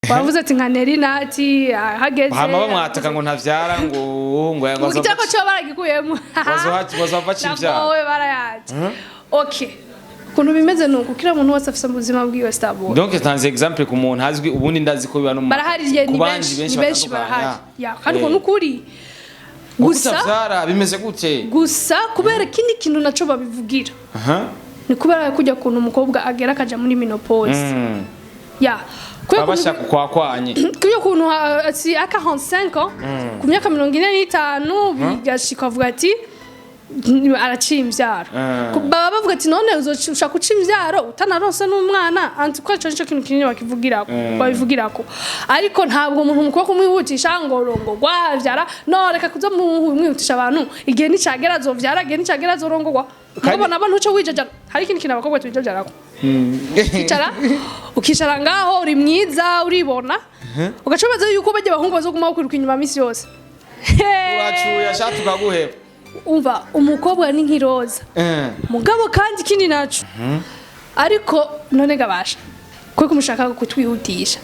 Wavuze ati nka Nerinati hageze. Hama bamwataka ngo ntavyara, ngo ngo igitego cyo baragikuyemo. Bazova c'ivyara. Nagowe barayaje. Okay, ukuntu bimeze ni uku: kila muntu wese afise mu buzima bwiwe, Starboy. Donc tanze exemple ku muntu azwi, ubundi ndazi ko biba no Barahari ye, ku ni bandi. benshi, ni benshi batandukanye. barahari ya, kandi uko nukuri. Gusa Gusa utavyara bimeze gute? Gusa kubera ikindi kintu naco babivugira, ni kubera kujya kuntu umukobwa agera akaja muri ménopause ya, kubera baba bashaka kwakwanye. Kubera ukuntu ati à 45 ans, ku myaka 45, bigashika avuga ati araciye imvyaro. Baba bavuga ati none uzoshaka guca imvyaro utanaronse n'umwana? Anti ko ico nico kintu kinini bakivugirako, babivugirako. Ariko ntabwo umuntu mukwiye kumwihutisha ngo rongogwa, vyara. No reka kuza mwihutisha abantu. Igihe nicagera azovyara, igihe nicagera azorongogwa. Mugabo nabo ntuco wijajara. Hari ikindi kintu abakobwa twijajarako: ukicara, ukicara ngaho uri mwiza, uribona, ugaca ubaza yuko bajya abahungu bazoguma bakwiruka inyuma misi yose. Uracuye ashaka tukaguheba. Umva, umukobwa ni nk'iroza. Mugabo kandi ikindi naco, ariko none gabasha kwe kumushaka kutwihutisha,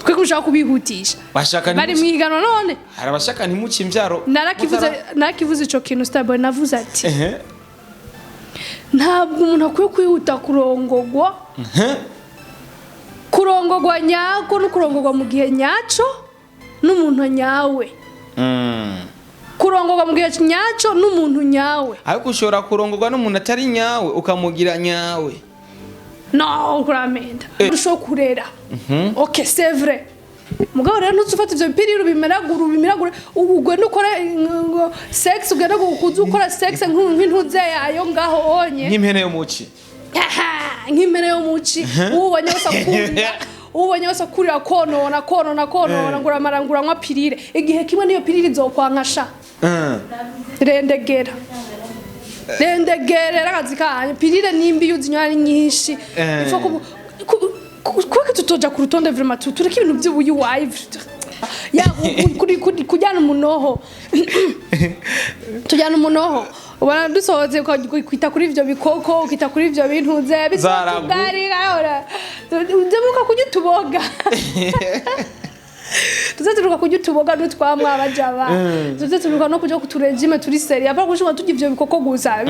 kwe kumushaka kubihutisha. Bashaka Bari mwiganwa none. Hari abashaka ntimuce imvyaro. Narakivuze, narakivuze ico kintu, Starboy. Navuze ati ntabwo umuntu akwiye kwihuta kurongogwa. Kurongogwa nyako no kurongogwa mu gihe nyaco n'umuntu nyawe. Kurongogwa mu gihe nyaco n'umuntu nyawe. Ariko ushobora kurongorwa n'umuntu atari nyawe, ukamugira nyawe. No kuramenda urushaho kurera. Ok, c'est vrai. Mugabo rero ntuzufata ivyo bipiriri ubimeragure, ubimeragure, ugende ukore ngo sex, ugende kuza ukora sex nk'intuze yayo ngaho onye. Nk'impene yo muci. Nk'impene yo muci. Ubonye wese akunda, ubonye wese akurira konona, konona, konona, ngo uramara ngo uranywa pilule. Igihe kimwe niyo pilule izokwankasha. Rendegera, rendegera akazi kanyu. Pilule nimbi iyo uzinywa ari nyinshi. Ifo kuba tutoja ku rutonde vraiment, tureke ibintu by'ubuyuwayi ya kujyana umunoho, tujyana umunoho. Ubona dusohotse ukita kuri ivyo bikoko, ukita kuri ivyo bintu ze. Zaragu. Bizotugari uzebuka kurya utuboga, tuze turuka kurya utuboga n'utwamwa abajaba, tuze turuka no kuja ku régime turi sérieux, apana gushobora turya ivyo bikoko gusa.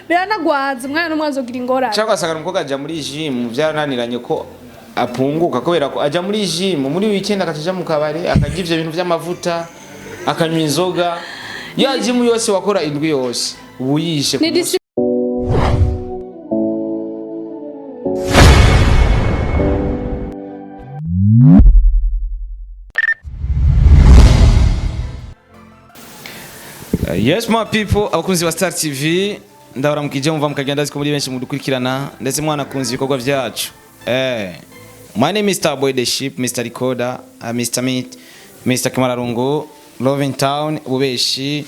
Biranagwaza umwana n'umwana azogira ingorane. Cyangwa ugasanga umukobwa aja muri gym, byarananiranye ko apunguka kubera ko aja muri gym, muri weekend akaja mu kabari, akarya ivyo bintu vy'amavuta, akanywa inzoga. Ya gym yose wakora indwi yose ubu yishe ku Ni munsi. Yes, my people, abakunzi ba Star TV, ndabaramukije mumva mukagenda, ko muri benshi mudukurikirana ndetse mwanakunze ibikorwa byacu. My name is Starboy the Ship, Mr Recorder, Mr Meat, Mr Kimararungu, Loving Town, Ubeshi,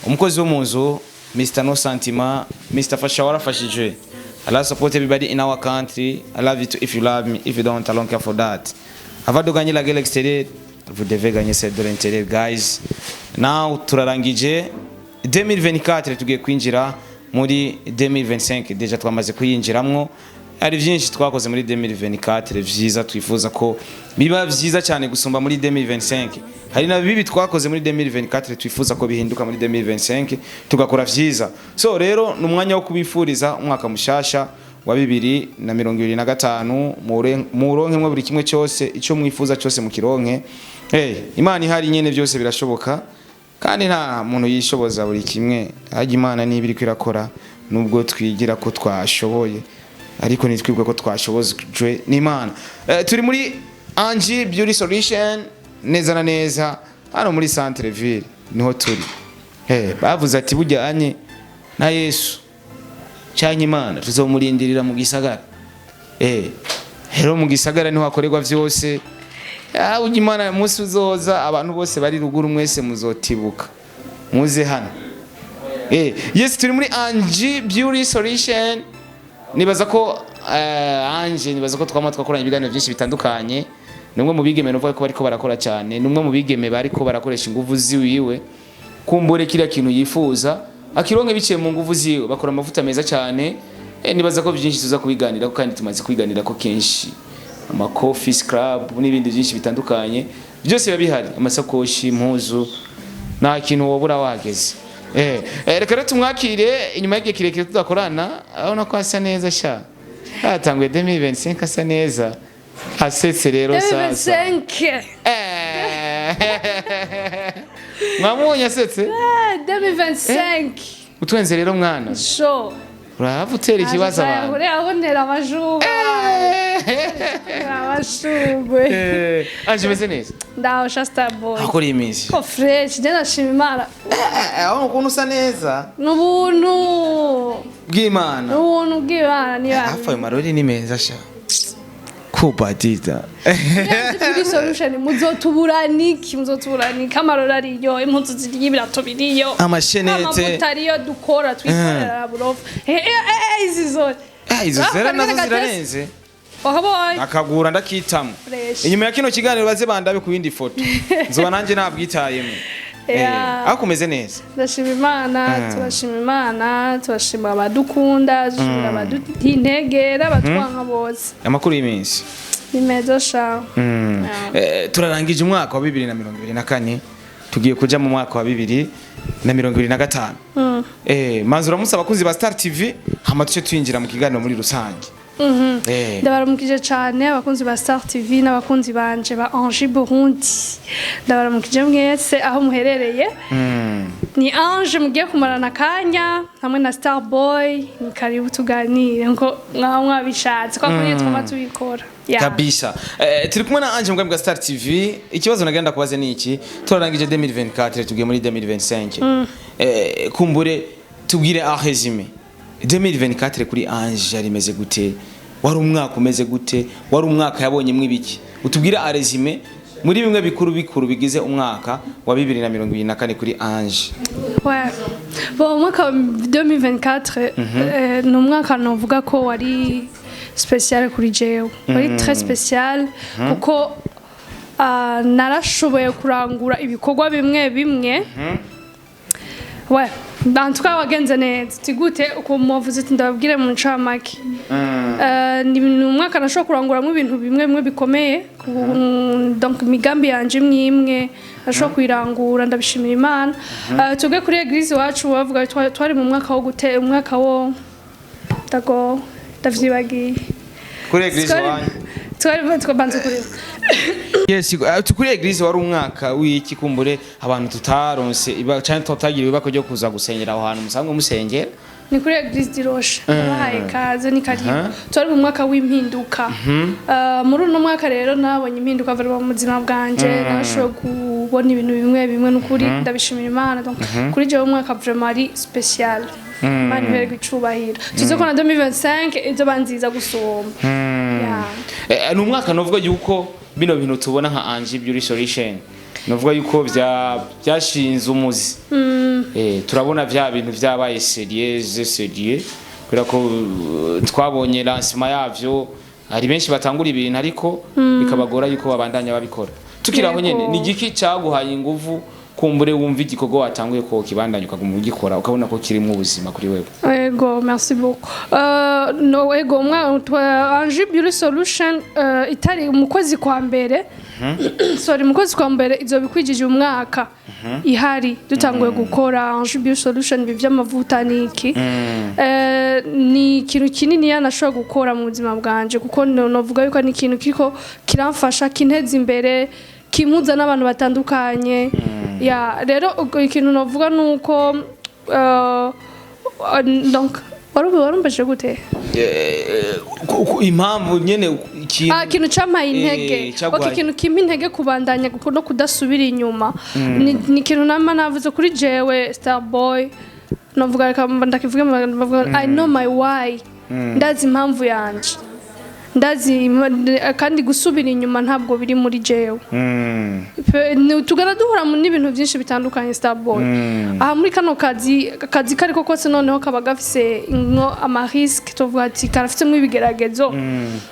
umukozi wo mu nzu, Mr No Santima, Mr Fasha warafashije. I love support everybody in our country. I love you too if you love me. If you don't, I don't care for that. Avant de gagner la guerre extérieure, vous devez gagner celle de l'intérieur, guys. Now turarangije 2024, tugiye kwinjira muri 2025. Déjà twamaze kuyinjiramwo. Hari byinshi twakoze muri 2024 vyiza, twifuza ko biba vyiza cyane gusumba muri 2025. Hari na bibi twakoze muri 2024 twifuza ko bihinduka muri 2025, tugakora vyiza. So rero ni umwanya wo kubifuriza umwaka mushasha wa 2025, muronkemwo buri kimwe cyose, icyo mwifuza cyose mukironke. Hey, Imana ihari nyene byose birashoboka, kandi nta muntu yishoboza buri kimwe. Hajya Imana niba iriko irakora, nubwo twigira ko twashoboye, ariko ntitwibwe ko twashobojwe n'Imana. Turi muri Angie Beauty Solution, neza na neza hano muri centre ville niho turi. Bavuze ati bujyanye na Yesu cyangwa Imana tuzomurindirira mu gisagara. Rero mu gisagara niho hakorerwa vyose. Ah, ujya Imana umunsi uzoza, abantu bose bari ruguru mwese muzotibuka muze hano. Yes, turi muri Angie Beauty Solution. Nibaza ko Angie, nibaza ko twama twakoranye ibiganiro byinshi bitandukanye. Ni umwe mu bigeme nuvuga ko bariko barakora cyane, ni umwe mu bigeme bariko barakoresha inguvu ziwiwe kumbure kiriya kintu yifuza akironke biciye mu nguvu ziwe. Bakora amavuta meza cyane. Nibaza ko byinshi tuza kubiganira kandi tumaze kubiganira ko kenshi. Ama coffee, scrub n'ibindi byinshi bitandukanye byose biba bihari, amasakoshi, impuzu, nta kintu wobura wahageze. Reka rero tumwakire inyuma y'igihe kirekire tudakorana. Urabona ko asa neza sha, yatanguye 2025 asa neza, asetse rero sasa. 2025. Mwamubonye asetse. 2025. Utwenze rero mwana. Sho. Urahava utera ikibazo abantu. Urabonera amajuba, amashugwe. Anje umeze neza? Ndaho sha, Starboy. Akora iyi minsi. Ko fresh, njye ndashima Imana. Aho ukuntu usa neza. N'ubuntu. Bw'Imana. N'ubuntu bw'Imana niba. Hafi ayo marori ni meza sha, kubadida. Kuri solution muzotuburaniki, muzotuburaniki, amarori ariyo, impuzu ziriyo, ibirato biriyo, Amashenete. amavuta ariyo dukora twikorera burofa. Izi zose. Izo zera Ah, nazo kagere zirarenze. Wahabonye. Akagura ndakitamwe. Fresh. Inyuma ya kino kiganiro baze bandabe ku yindi foto, nzoba nanjye nabwitayemo. Aho kumeze neza. Ndashima Imana, turashima Imana, turashima abadukunda, turashima abaduta intege n'abatwanka bose. Amakuru y'iminsi? Ni meza sha. Turarangije umwaka wa 2024, tugiye kuja mu mwaka wa 2025. Manzi uramutse abakunzi ba Star TV, hama tuce twinjira mu kiganiro muri rusange. Ndabaramukije cyane abakunzi ba Star TV n'abakunzi banje ba Ange Burundi. Ndabaramukije mwese aho muherereye. Ni Ange mugiye kumarana akanya hamwe na Star Boy. Ni karibu tuganire ngo mwaho mwabishatse kwa kuri twama tubikora. Yeah. Kabisa. Turi kumwe na Ange Mugambi bwa Star TV. Ikibazo nagenda kubaze ni iki: turarangije 2024, tugiye muri 2025. Kumbure tubwire en résumé 2024 kuri Ange yari imeze gute? Wari umwaka umeze gute? Wari umwaka yabonyemwo ibiki? Utubwire en résumé muri bimwe bikuru bikuru bigize umwaka wa 2024 kuri Ange. Ouais. Bon, umwaka wa 2024 ni umwaka novuga ko wari spécial kuri jewe. Wari très spécial kuko narashoboye kurangura ibikorwa bimwe bimwe. Ouais. En tout cas wagenze neza. Tigute uko muvuze ati ndababwire mu ncamake. Ni umwaka nashobora kuranguramo ibintu bimwe bimwe bikomeye. Donc imigambi yanje imwe imwe nashobora kuyirangura, ndabishimira Imana. Twebwe kuri église iwacu bavuga twari mu mwaka wo gute, umwaka wo ndago ndavyibagiye. Kuri église wanyu? Twari twabanze kuri Yes, kuri église wari umwaka w'iki? Kumbure abantu tutaronse iba canke tutagira ibako ryo kuza gusengera aho hantu musanzwe musengera. Ni kuri église d'Iroshe, bahaye kaze, ni karibu. Twari mu mwaka w'impinduka. Muri uno mwaka rero nabonye impinduka vraiment mu buzima bwanje, narashoboye kubona ibintu bimwe bimwe, n'ukuri ndabishimira Imana. Donc kuri jewe umwaka vraiment ari spécial. Imana ihererwa icubahiro, tuzi ko na 2025 izoba nziza gusumba. Yeah. Ni umwaka novuga yuko bino bintu tubona nka Ange Beauty Solution, novuga yuko bya byashinze umuzi. Turabona vya bintu vyabaye sérieux sérieux, kubera ko twabonye lancement yavyo. Hari benshi batangura ibintu ariko bikabagora yuko babandanya babikora. Tukiri aho nyene, ni igiki cyaguhaye inguvu kumbure wumva igikorwa watanguye ko kibandanya, ukaguma ugikora, ukabona ko kirimo ubuzima kuri wewe? Ego, merci beaucoup. No, ego, Ange Beauty Solution itari mu kwezi kwa mbere, sorry, mu kwezi kwa mbere izoba ikwijije umwaka ihari, dutanguye gukora Ange Beauty Solution. Ibi vy'amavuta niki, ni ikintu kinini yanashobora gukora mu buzima bwanje, kuko novuga yuko ni ikintu kiriko kiramfasha, kinteza imbere, kimpuza n'abantu batandukanye. Ya rero ubwo ikintu novuga nuko donc warumbaje gute? Impamvu nyene, ikintu Ah, ikintu campaye intege. Caguhaye. Okay, ikintu kimpa intege kubandanya no kudasubira inyuma ni ikintu nama navuze kuri jewe Starboy, novuga reka ndakivuge bavuga I know my why, ndazi impamvu yanje, ndazi kandi gusubira inyuma ntabwo biri muri jewe. Tugana duhura n'ibintu byinshi bitandukanye, Starboy, aha muri kano kazi, akazi kariko kose noneho kaba gafise nko ama risques, tuvuga ati karafitemo ibigeragezo,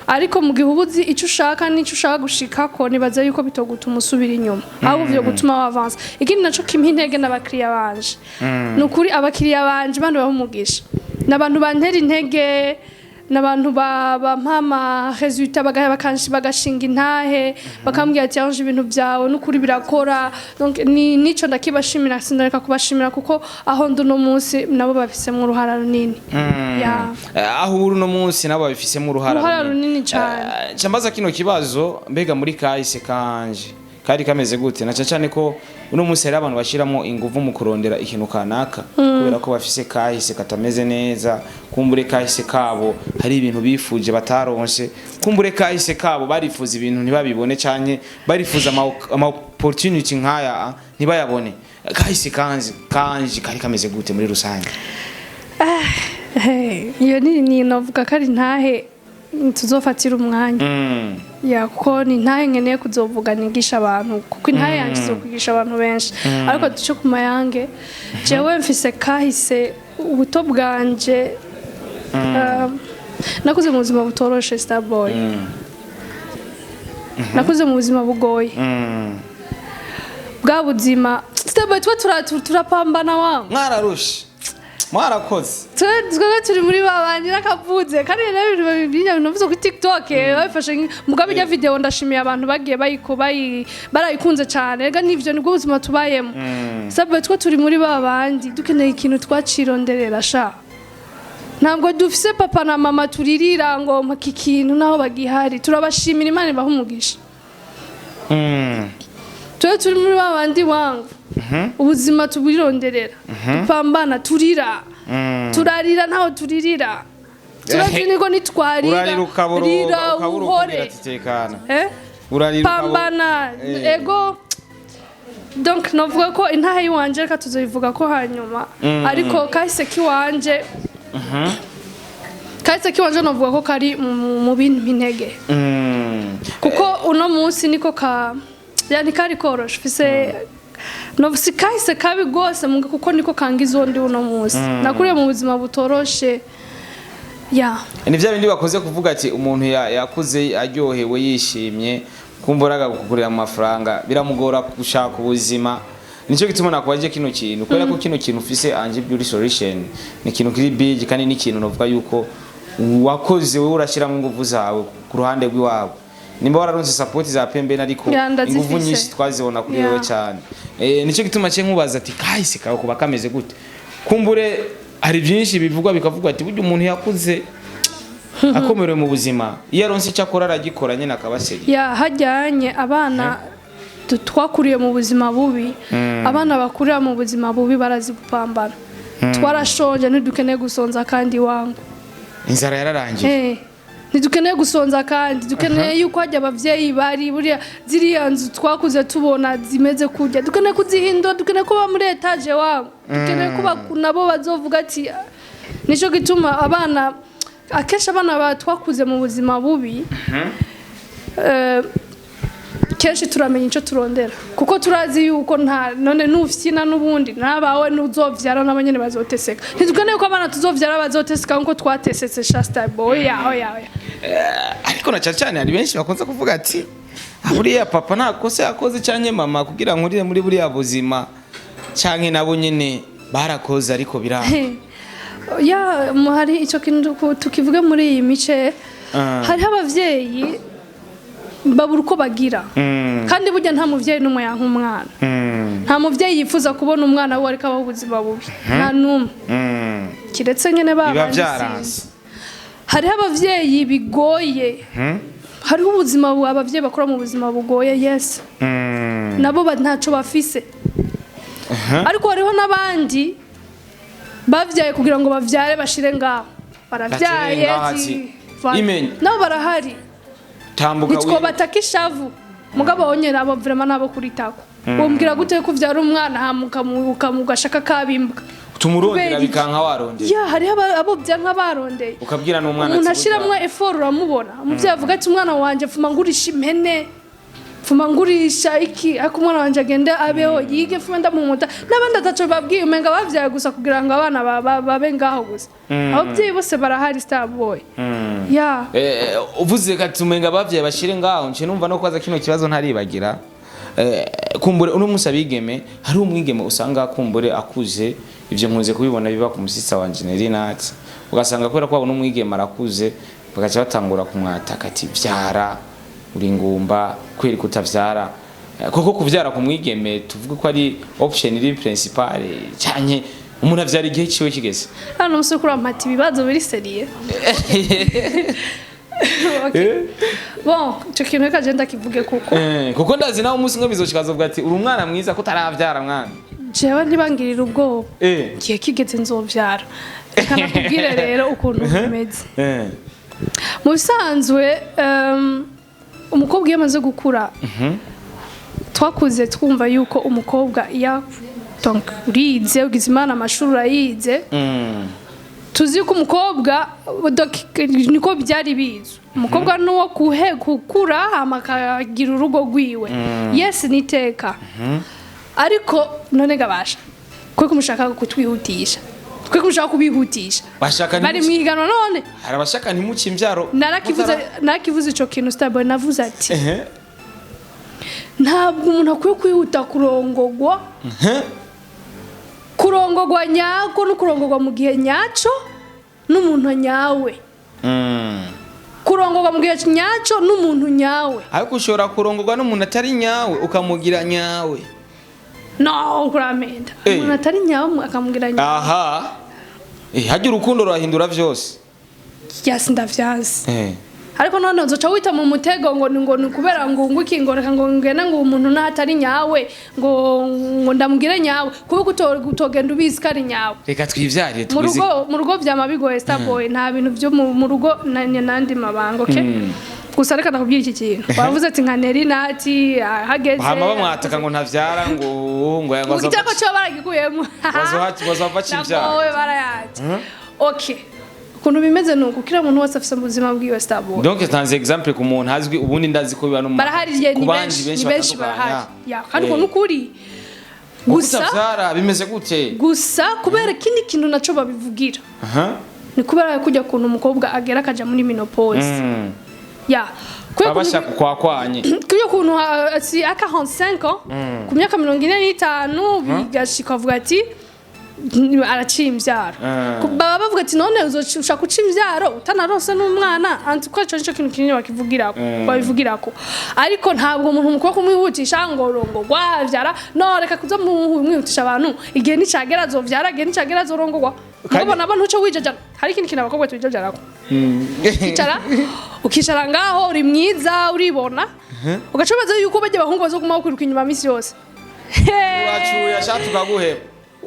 ariko mu gihe uba uzi icyo ushaka n'icyo ushaka gushikako, nibaza yuko bitogutuma usubira inyuma, ahubwo byo gutuma wavansa. Ikindi naco kimpa intege n'abakiriya banje. Ni ukuri abakiriya banje bandi baha umugisha, ni abantu bantera intege. N'abantu bampa ama résultats, bagashinga intahe, bakambwira ati: "Ange, ibintu byawe n'ukuri birakora." Donc ni nico ndakibashimira, sindareka kubashimira, kuko aho ndi uno munsi nabo babifisemo uruhara runini. Ya. Aho uri uno munsi nabo babifisemo uruhara. Uruhara runini cane. Nca mbaza kino kibazo: mbega muri kahise kanje kari kameze gute? Na cane cane ko uno munsi hari abantu bashiramo inguvu mu kurondera ikintu kanaka kubera ko bafise kahise katameze neza. Kumbure kahise kabo hari ibintu bifuje bataronse, kumbure kahise kabo barifuza ibintu ntibabibone, canke barifuza ama opportunity nkaya ntibayabone. Kahise kanje kari kameze gute muri rusange? Hey, iyo ni novuga ko ari ntahe tuzofatira umwanya. Ya, kuko ni ntahe nkeneye kuzovuga nigisha abantu, kuko intahe yanjye izokwigisha abantu benshi. Ariko duce ku mayange, jewe mfise kahise, ubuto bwanje, nakuze mu buzima butoroshe, Starboy. Nakuze mu buzima bugoye. Bwa buzima, Starboy, tuba turapambana wangu. Mwararushe, mwarakoze. Twebwe turi muri babandi n'akavuze kandi rero ibintu binya bintu kuri TikTok babifashe mugabo ijya video, ndashimiye abantu bagiye bayiko barayikunze cyane. Rega nivyo, nibwo buzima tubayemo. Sabe twe turi muri babandi dukeneye ikintu twacironderera sha. Ntabwo dufise papa na mama turirira ngo mpa iki kintu, naho bagihari turabashimira, Imana ibaha umugisha. Twe turi muri babandi wangu ubuzima tubironderera, dupambana, turira, turarira, ntaho turirira, turazi niko nitwarira. Urarira ukabura. Rira Ukabura uhore. ukubwira ati tekana. Eh? Urarira Pambana. Ego, donc novuga ko intahe yiwanje reka tuzoyivuga ko hanyuma, ariko kahise kiwanje, kahise kiwanje novuga ko kari mu bintu intege, kuko uno munsi niko ka yani kari koroshe mfise. No si kahise kabi gose muga, kuko niko kangiza uwo ndi uno munsi. Nakuriye mu buzima butoroshe, ya. Ni bya bindi bakoze kuvuga ati umuntu yakuze aryohewe, yishimye, kumva uraga kugurira amafaranga biramugora gushaka ubuzima. Nicyo gituma nakubaje kino kintu, kubera ko kino kintu ufise, Ange Beauty Solution, ni ikintu kiri big, kandi ni ikintu novuga yuko wakoze wowe, urashyiramo ingufu zawe ku ruhande rw'iwabo. Nimba wararonse support za pembeni, ariko Ya, ndazifise. ingufu nyinshi twazibona kuri wewe cyane. Nicyo gituma cye nkubaza ati kahise kawe kuba kameze gute? Kumbure hari byinshi bivugwa, bikavugwa ati burya umuntu yakuze akomerewe mu buzima, iyo aronse icyo akora aragikora nyine akabaseriye. Ya, hajyanye abana twakuriye mu buzima bubi, abana bakurira mu buzima bubi barazi gupambana. Twarashonje, ntidukeneye gusonza kandi wangu. Inzara yararangiye. Ntidukeneye gusonza kandi dukeneye yuko hajya abavyeyi bari buriya ziriya nzu twakuze tubona zimeze kurya, dukeneye kuzihindura, dukeneye kuba muri étage wangu, dukeneye kuba nabo bazovuga ati nico gituma abana akenshi, abana twakuze mu buzima bubi, kenshi turamenya icyo turondera, kuko turazi yuko nta none nufyina n'ubundi nabawe nuzovyara nabo nyene bazoteseka. Ntidukeneye ko abana tuzovyara bazoteseka nkuko twatesetse sha, Starboy. Oya, oya, oya. Ariko na cyane cyane hari benshi bakunze kuvuga ati: "Ah, buriya papa nta kosa yakoze canke mama kugira nkurire muri buriya buzima, canke nabo nyene barakoze ariko biranga." Ya, hari icyo kintu tukivuge muri iyi mice. Hariho abavyeyi babura uko bagira, kandi burya nta muvyeyi n'umwe yanka umwana. Nta muvyeyi yifuza kubona umwana we ariko abaho ubuzima bubi, nta n'umwe, kiretse nyene biba babandi. byaranze. Sinzi. Hariho abavyeyi bigoye, hariho ubuzima abavyeyi bakora mu buzima bugoye, yes. Nabo ntaco bafise, ariko hariho n'abandi bavyaye kugira ngo bavyare bashire ngaho, baravyaye. Batere ngaho ati, "Imenye." Nabo barahari. Tambuka. Ntitwobataka ishavu, mugabo wonyene abo vraiment nabo kuritako. Wombwira gute ko uvyara umwana hama ugashaka kabimbwa? Tumurondera. Kubera iki? Bikanka warondera. Ya, hariho abo byanka barondeye. Ukabwira n'umwana Umuntu ati, ashiramwo effort, uramubona umuvyeyi avuga ati: "Umwana wanje pfuma ngurisha impene, pfuma ngurisha iki, ariko umwana wanje agende abeho, yige, pfuma ndamumuta." N'abandi ataco babwiye, umenga bavyaye gusa kugira ngo abana babe ngaho gusa. Abavyeyi bose barahari, Starboy, ya. Uvuze kati umenga bavyaye bashire ngaho, nce numva no kwaza kino kibazo ntaribagira. Kumbure uno munsi abigeme, hari umwigeme usanga kumbure akuze, ivyo nkunze kubibona biba ku musista wanje Nerinat. Ugasanga kubera ko babona umwigeme arakuze, bagaca batangura kumwataka ati: "Vyara, uri ngumba, kweri kutavyara." Koko kuvyara ku mwigeme tuvuge ko ari option iri principale, canke umuntu avyara igihe ciwe kigeze? Hano umusore kurampata ibibazo biri sérieux. Okay. Bon, ico kintu reka je ndakivuge kuko Kuko ndazi nawe umunsi umwe bizoshika azovuga ati: "Uri umwana mwiza ko utaravyara, mwana." Jewe ntibangirira ubwoba. Igihe kigeze nzovyara. Reka nakubwire rero ukuntu bimeze. Mu bisanzwe, umukobwa iyo amaze gukura, twakuze twumva yuko umukobwa iyo, donc, urize, ugize Imana amashuri urayize, tuzi ko umukobwa, donc, niko byari bizwi, umukobwa nuwo kuhe gukura hama akagira urugo rwiwe. Yes, niteka. Ariko none gabasha kwe kumushaka kutwihutisha, kwe kumushaka kubihutisha. Bashaka bari mu ihiganwa none. Hari abashaka ntimuce imvyaro. Narakivuze, narakivuze ico kintu, Starboy. Navuze ati ntabwo umuntu akwiye kwihuta kurongogwa. Kurongogwa nyako no kurongogwa mu gihe nyaco n'umuntu nyawe. Kurongogwa mu gihe nyaco n'umuntu nyawe. Ariko ushobora kurongorwa n'umuntu atari nyawe, ukamugira nyawe. No kuramenda. Umuntu atari nyawe akamubwira nyawe? Aha, harya urukundo rurahindura vyose. Yasi, ndavyanse. Ariko none uzoca wita mu mutego ngo ni kubera ngo iki, ngo reka ngo ngene, ngo umuntu n'atari nyawe, ngo ndamugire nyawe, kuba utogenda ubizi ko ari nyawe. Reka twivyarire. Mu Twizi. rugo, mu rugo vyama bigoye, Starboy. Nta bintu vyo mu rugo nandi mabanga. Okay, gusa reka ndakubwira iki kintu wavuze ati nka Neri nati hageze. Hama bamwataka ngo ntavyara, ngo mu gitego cyo baragikuyemo. Bazova baca imvyaro. Nagowe barayaje. Okay, ukuntu bimeze ni uku: kila muntu wese afise ubuzima bwiwe, Starboy. Donc tanze exemple ku muntu azwi, ubundi ndazi ko biba no Barahari ye, ku ni bandi benshi, ni benshi batandukanye. barahari ya, kandi ukuntu ukuri gusa gusa kutavyara bimeze gute? Gusa kubera ikindi kintu naco babivugira, ni kubera kujya kuntu umukobwa agera akaja muri ménopause. Ya, kubera Baba bashaka kwakwanye. Kubera ukuntu si à 45 ans, ku myaka 45 bigashika avuga ati araciye imvyaro. Baba bavuga ati: "None ushaka guca imvyaro utanaronse n'umwana?" Anti ko ico nico kintu kinini bakivugirako, babivugirako. Ariko ntabwo umuntu mukwiye kumwihutisha ngo rongogwa, vyara. No reka kuza mwihutisha abantu. Igihe nicagera azovyara, igihe nicagera azorongogwa. Mugabo nabo ntuco wijajara. Hari ikindi kintu abakobwa twijajarako: ukicara, ukicara ngaho uri mwiza, uribona, ugaca wibaza yuko bajya abahungu bazoguma bakwiruka inyuma misi yose. Uracuye ashaka tukaguheba.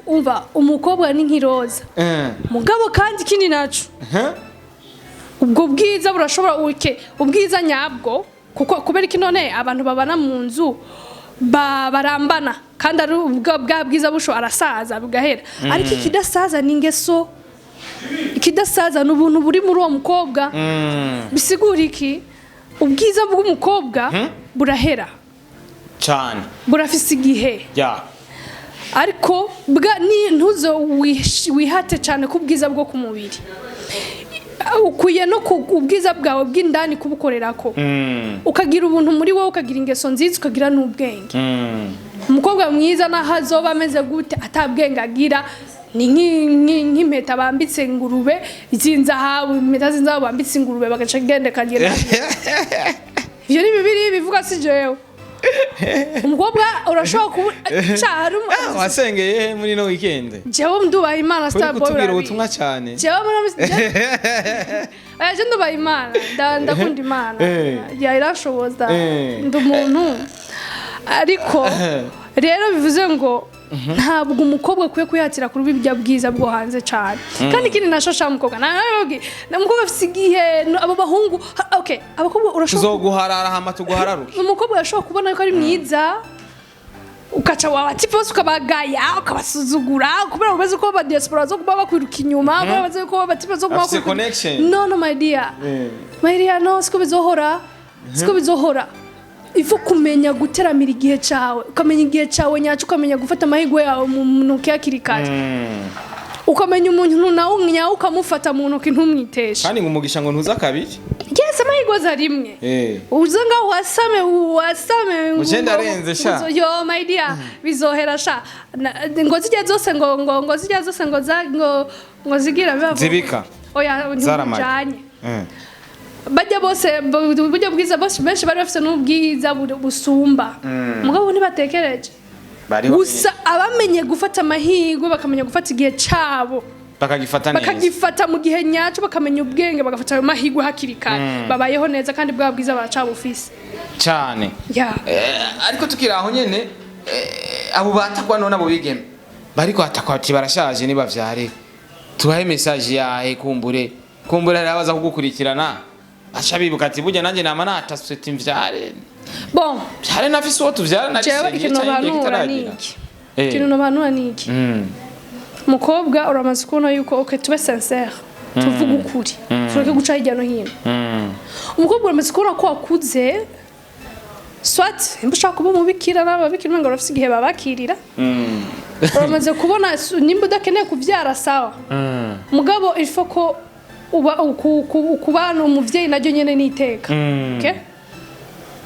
Umva, umukobwa ni nk'iroza. Mugabo kandi ikindi naco, ubwo bwiza burashobora uke ubwiza nyabwo, kuko kubera iki none abantu babana mu nzu barambana kandi ari ubwa bwa bwiza busho arasaza bugahera? Ariko ikidasaza ni ingeso, ikidasaza ni ubuntu buri muri uwo mukobwa. Bisigura iki? Ubwiza bw'umukobwa burahera. Cyane. Burafise igihe. Ariko bwa ni ntuzo wihate cyane ku bwiza bwo ku mubiri. Ukwiye no ku ubwiza bwawe bw'indani kubukorerako, ukagira ubuntu muri wowe, ukagira ingeso nziza, ukagira n'ubwenge. Umukobwa mwiza naho azoba ameze gute, atabwenge agira, ni nk'impeta bambitse ingurube z'inzahabu. Impeta z'inzahabu bambitse ingurube, bagaca genda kagenda. Ivyo ni bibiri bivuga, si jewe. Umukobwa urashobora kuba cyari Wasengeye he muri no weekend? Jewe ndubaha Imana, Uri Starboy. kutubwira Urabizi. ubutumwa cyane. Jewe muri oya, je ndubaha Imana. Ndakunda Imana. Ya, irashoboza. Ndi umuntu. Ariko rero bivuze ngo ntabwo umukobwa akwiye kwihatira kuri bibya bwiza bwo hanze cyane. Kandi ikindi nasho sha mukobwa nababwiye, umukobwa afise igihe abo bahungu okay, abakobwa urashobora Tuzoguharara hama tuguhararuke. Umukobwa arashobora kubona ko ari mwiza, ukaca waba bose ukabagaya, ukabasuzugura kubera umeze ko ba diaspora zo kuba bakwiruka inyuma, kubera bazi ko ba type zo kuba Afise bakwiruka. connection. No, no, my dear, my dear, no, siko bizohora, siko bizohora. Ifu kumenya guteramira igihe cawe, ukamenya igihe cawe nyaco, ukamenya gufata amahirwe yawe mu ntoki hakiri kare, ukamenya umuntu nawe nyawe, ukamufata mu ntoki, ntumwiteshe. Kandi ngo umugisha ngo ntuza kabiri. Yes, amahirwe aza rimwe. Uze ngaho wasame, wasame. Uje ndarenze sha. Yo my dear, bizohera sha. Ngo zijya zose ngo zijya zose ngo za ngo zigira biba Zibika. Oya, Zaramaye. ntibujanye. Bajya bose burya bwiza, bose benshi bari bafise n'ubwiza busumba, mugabo ntibatekereje. Bariho. Gusa abamenye gufata amahirwe, bakamenya gufata igihe cabo, bakagifata neza, bakagifata mu gihe nyacyo, bakamenya ubwenge, bagafata ayo mahirwe hakiri kare, babayeho neza kandi bwa bwiza baracabufise. Cyane. Ya. Ariko tukiri aho nyene, abo batakwa none, abo bigeme bariko batakwa ati barashaje nibavyare, tubahe message yahe? Kumbure hari abaza kugukurikirana aca bibuka ati burya nanjye nama nataswe ati mvyare, Bon. vyare nafise uwo tuvyara Jewe narisengeye ikintu canke igihe nobanura ni kitaragera. iki? Ikintu nobanura ni iki? Mukobwa, uramaze kubona yuko, okay, tube sincère, tuvuge ukuri, tureke guca hirya no hino. Umukobwa, uramaze kubona ko wakuze, soit nimba ushaka kuba umubikira, n'ababikira umengo barafise igihe babakirira. Uramaze kubona nimba udakeneye kuvyara, sawa. Mugabo il faut ko uba kubana umuvyeyi naryo nyene n'iteka. Okay?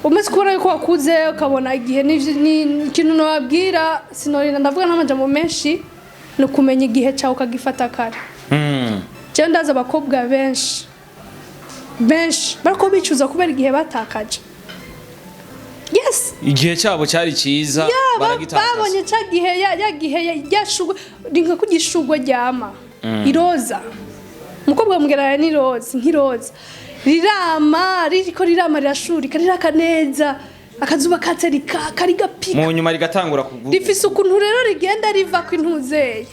Umaze kubona yuko wakuze, ukabona igihe ikintu nababwira, sinorinda ndavuga n'amajambo menshi, ni ukumenya igihe cyawe ukagifata kare. Jewe ndazi abakobwa benshi benshi bariko bicuza kubera igihe batakaje, yes. Igihe cyabo cyari cyiza, baragitakaza. Babonye cya gihe ya gihe ya shugwe, ni nka kugishugwe ryama iroza. Umukobwa mugereranya n'iroza, nk'iroza rirama, ririko rirama, rirashurika, riraka neza, akazuba katse rikaka, rigapika. Mu nyuma rigatangura kugu Rifise ukuntu rero rigenda riva ku intuzeye,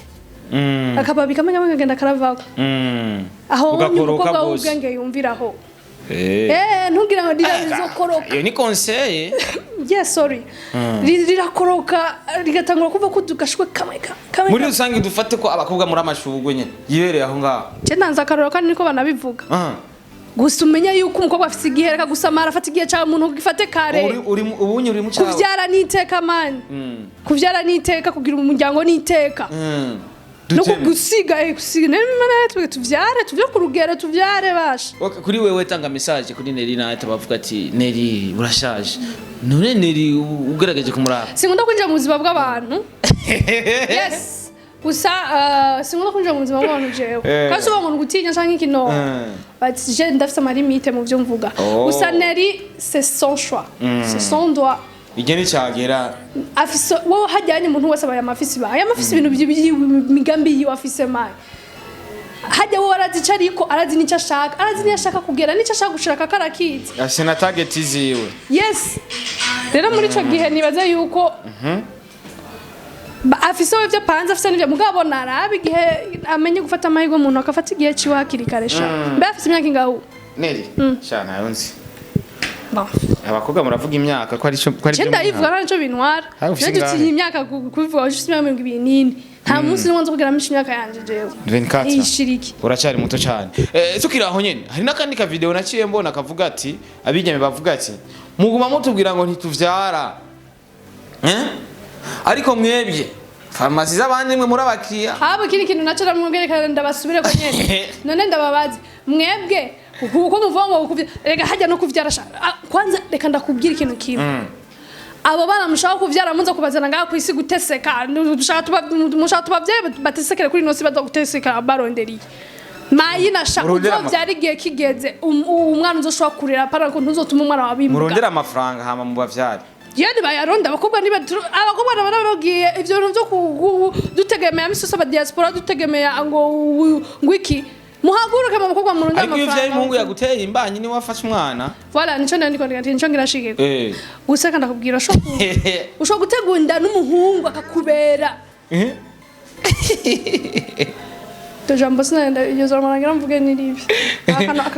akababi kamwe kamwe kagenda karavako. Aho Ugakoroka umukobwa bwose. w'ubwenge yumviraho. Ntugira ngo rizokoroka. Iyo ni conseil. Yes, sorry. Rirakoroka, rigatangura kuva ko tugashwe kamwe kamwe. Muri rusange dufate ko abakobwa muri amashugwe nyene yibereye aho ngaho. Je ntanze akarorero kandi niko banabivuga. Gusa umenya yuko umukobwa afise igihe, reka gusamara, afata igihe cyawe, umuntu gifate kare. Uri ubunye uri mu cyawe. Kuvyara n'iteka, man, kuvyara n'iteka, kugira umuryango n'iteka. No Duteme. gusiga, gusiga twe tuvyare, tuvye ku rugero, tuvyare basha. Okay, kuri wewe tanga message kuri Neri, nawe bavuga ati Neri urashaje, none Neri ugaragaje kumuraba. Sinkunda kwinjira mu buzima bw'abantu, yes. Gusa sinkunda kwinjira mu buzima bw'abantu jewe. Kandi uba ngo gutinya canke iki, no. But je ndafise ama limites mu vyo mvuga. Gusa Neri, c'est son choix, c'est son droit. Igihe nicagera. Afise wowe hajyanye, umuntu wese aba yamafise ibanga, yamafise ibintu imigambi yiwe afise mani. Hajya wowe arazi ico ariko, arazi n'icyo ashaka, arazi n'iyo ashaka kugera, n'icyo ashaka gushaka karakizi. Afise na target ziwe. Yes. Rero muri ico gihe nibaza yuko afise we ivyo apanze, afise n'ivyo, mugabo narabe igihe amenye gufata amahirwe, umuntu akafata igihe ciwe hakiri kare sha. Mbe afise imyaka ingahe ubu? Neri sha nayo nzi. Bon. Abakobwa muravuga imyaka ko ari cyo ko ari Je byo. ndayivuga, nta nico bintwara. Hawe ufise Je dutinya ingahe? imyaka kubivuga, ufise imyaka 24, nta munsi n'umwe nzi kugira imyaka yanje jewe. 24. Ishiriki. Uracyari muto cyane. Tukiri aho nyene, hari n'akandi ka video naciye mbona kavuga ati abigeme bavuga ati muguma mutubwira ngo ntituvyara, eh, ariko mwebwe farumasi z'abandi mwe muri abakiriya. Haba ikindi kintu naco ndamubwira, ndabasubire ko nyene. None ndababazi mwebwe, kuko muvuga ngo reka hajya no kuvyara sha. Kwanza reka ndakubwira ikintu kimwe: abo bana mushaka kuvyara, muza kubazana ngaha kwisi guteseka, mushaka tubavyare batesekere kuri ino si, baza guteseka baronderiye mayina sha. Murondera Uzovyara igihe kigeze, umwana uzoshobora kurera, para ko ntuzotuma umwana wawe imbwa. Murondera amafaranga hama mubavyare. Yewe ntibayaronda abakobwa, abakobwa nabo nababwiye ivyo bintu vyo dutegemea misi yose aba diaspora, dutegemea ngo iki. Muhaguruke mu bakobwa, murunde Ariko iyo uvyaye amafaranga. umuhungu yaguteye imbanyi niwe wafashe umwana. Voilà, nico nari ndiko ndiko nico ngira. Gusa kandi ndakubwira, ushobora gutegura inda n'umuhungu akakubera. Iryo jambo sinagenda, iryo jambo nagira mvuge ni ribi.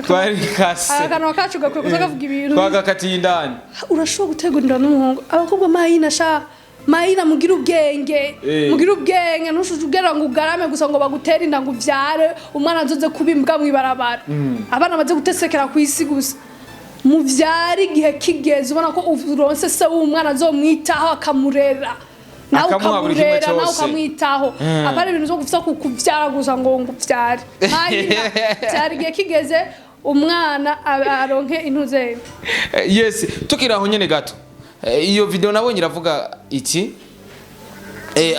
Twarikase. Akanwa kacu gakwiye kuza kavuga ibintu. Twagakatiye indani. Urashobora gutegura inda n'umuhungu. Abakobwa, mayina sha, mayina, mugire ubwenge. Mugire ubwenge, ntushuje ugera ngo ugarame gusa ngo bagutere inda ngo uvyare umwana azoze kuba imbwa mw'ibarabara, abana baze gutesekera ku isi gusa. Muvyare igihe kigeze, ubona ko uronse se w'umwana azomwitaho, akamurera, nawe Akamuha buri kimwe ukamurera, nawe cyose. ukamwitaho, apana ibintu vyo gupfa kuvyara gusa ngo uvyare. Mayina, vyara igihe kigeze, umwana aronke intuzeyo. Yes, tukiri aho nyene gato. Iyo video nabonye iravuga iki?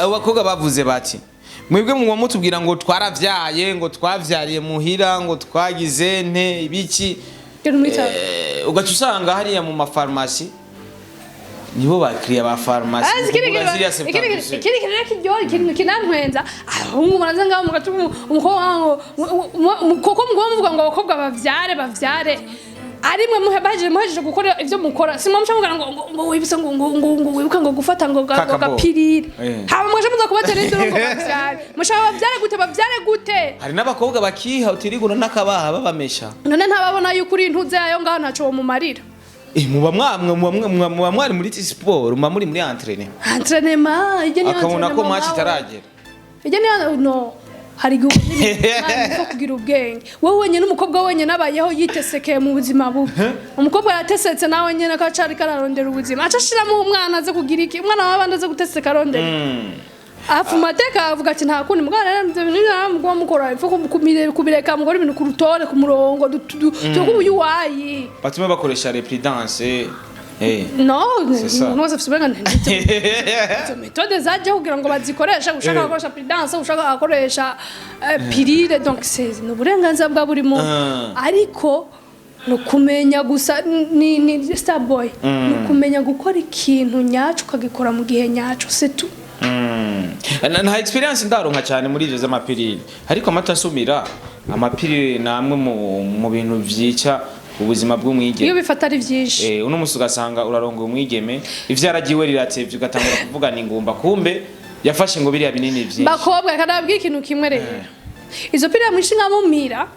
Abo bakobwa bavuze bati Mwebwe muba mutubwira ngo twaravyaye, ngo twavyariye muhira, ngo twagize nte ibiki. Ibyo ntumwitaho. Ugaca usanga hariya mu mafarumasi nibo bakiriya ba farumasi Ah, ikindi kugura ziriya kintu 72. ikindi kintu rero kiryoha, ikintu kinantwenza, abahungu baraza ngaho mugaca umukobwa ngo koko muguba muvuga ngo abakobwa bavyare bavyare, ari mwe muhe bahejeje muhejeje gukora ivyo mukora, si mwe muca mubwira ngo wibutse ngo wibuke ngo gufata ngo ngo Kakabo. gapirire, Eh. hama mwaje muza kubatera induru ngo bavyare. Mushaka bavyare gute? Bavyare gute? Hari n'abakobwa bakiha utirigura n'akabaha babamesha. None ntababona yuko uri intuze yayo ngaho ntaco womumarira? Muba mwamwe muba mwari muri siporo, muba muri entraînement. Entraînement ijye niyo Akabona ko entraînement match nawe. itaragera. Ijya niyo no hari igihe ubona ibintu, Imana ipfa kugira ubwenge wowe wenyine. Umukobwa wenyine abayeho yitesekeye mu buzima bubi. Umukobwa aratesetse nawe nyine ko acari kararondera ubuzima, aca ashiramo umwana aze kugira iki? Umwana w'abandi aze guteseka arondera afu mateka, avuga ati nta kundi. Mugabo rero ivyo bintu muguba mukora ipfa kubireka, mukora ibintu ku rutore, ku murongo, tuko uyuwayi. Batume bakoresha reprudence. No. C'est ça. Umuntu wese afite uburenganzira. Izo méthode zaje kugira ngo bazikoreshe, ushaka gukoresha prudence, ushaka gukoresha pilule, donc c'est ni uburenganzira bwa buri muntu. Ariko ni ukumenya gusa ni starboy, ni ukumenya gukora ikintu nyaco ukagikora mu gihe nyaco, c'est tout. Nta expérience ndaronka cyane muri ivyo z'ama pilule, ariko amata asumira ama pilule ni amwe mu bintu vyica ubuzima Iyo bw'umwigeme. bifata ari vyinshi. Uno musi ugasanga urarongoye umwigeme, ivyaragiwe riratevye, ugatangura kuvugana ingumba, kumbe yafashe ngo biriya binini vyinshi. Bakobwa, kanabwira ikintu kimwe rero: izo pilule mwishinga mumira,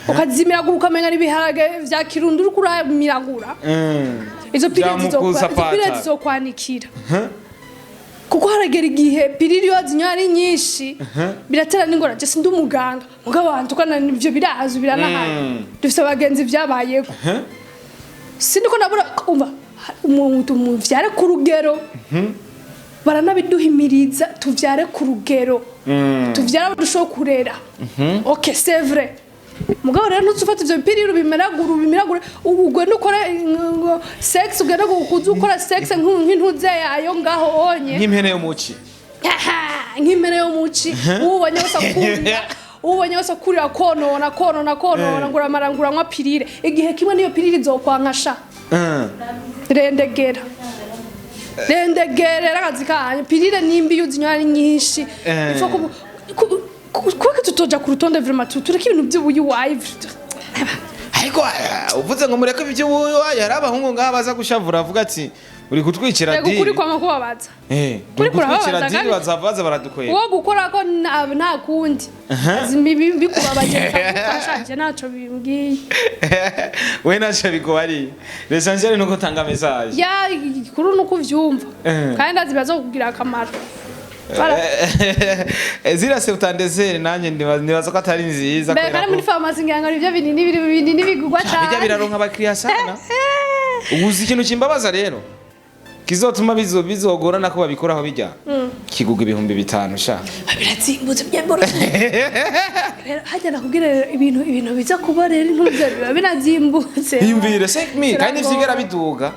ukazimiragura ukamenga n'ibiharage vya Kirundi uriko uramiragura, izo pilule Vyamukuza izo pilule pata. zizokwanikira, kuko haragera igihe pilule iyo wazinyoye ari nyinshi biratera n'ingorane. Je sindi umuganga, mugabo abantu tukana ivyo birazwi, biranahari, dufise abagenzi vyabayeko. Sindiko ndabura, umva, umuntu muvyare ku rugero, baranabiduhimiriza tuvyare ku rugero, tuvyare abo dushobora kurera. OK, c'est vrai. Mugabo rero ntuzufata ivyo bipiriri ubimeragura ubimiragure, ugende ukore ngo sex, ugende kuza ukora sex nk'intuze yayo ngaho onye. Nk'impene yo muci. Nk'impene yo muci, ubonye wese akurira, ubonye wese akurira, konona konona konona, ngo uramara ngo uranywa pilule. Igihe kimwe niyo pilule izokwankasha. Rendegera, rendegera akazi kanyu. Pilule nimbi iyo uzinywa ari nyinshi. Ifo kuba tutoja ku rutonde vraiment, tureke ibintu by'ubuyuwayi. Ariko uvuze ngo mureke iby'ubuyu, hari abahungu ngaha baza gushavura, avuga ati uri kutwicira Rego ukuri diri. kwama kubabaza. Uri Kuri kutwicira kurababaza diri. kandi- Bazava baza baradukwera. Uwo gukora ko nta kundi. Bikubabaje bikagufasha, ntacyo bimbwiye. We ntacyo bikubariye, l'essentiel ni uko utanga message. Ya, kuri nuko uvyumva. Kandi ndazi bibaza kukugira akamaro. Voilà. Ziriya septante-deux heures nanjye nibaza ko atari nziza Mbere kubera kandi muri ko farumasi ngira ngo nivyo binini biri binini bigurwa bijya cane. Biraronka abakiriya sana. Uzi ikintu kimbabaza rero kizotuma bizogorana ko babikoraho, bijya kiguga 5000 sha. Birazimbutse byemboroshye rero, hajya nakubwira rero ibintu biza kuba rero intuze biba binazimbutse. Yumvire 5000 kandi vyigera biduga.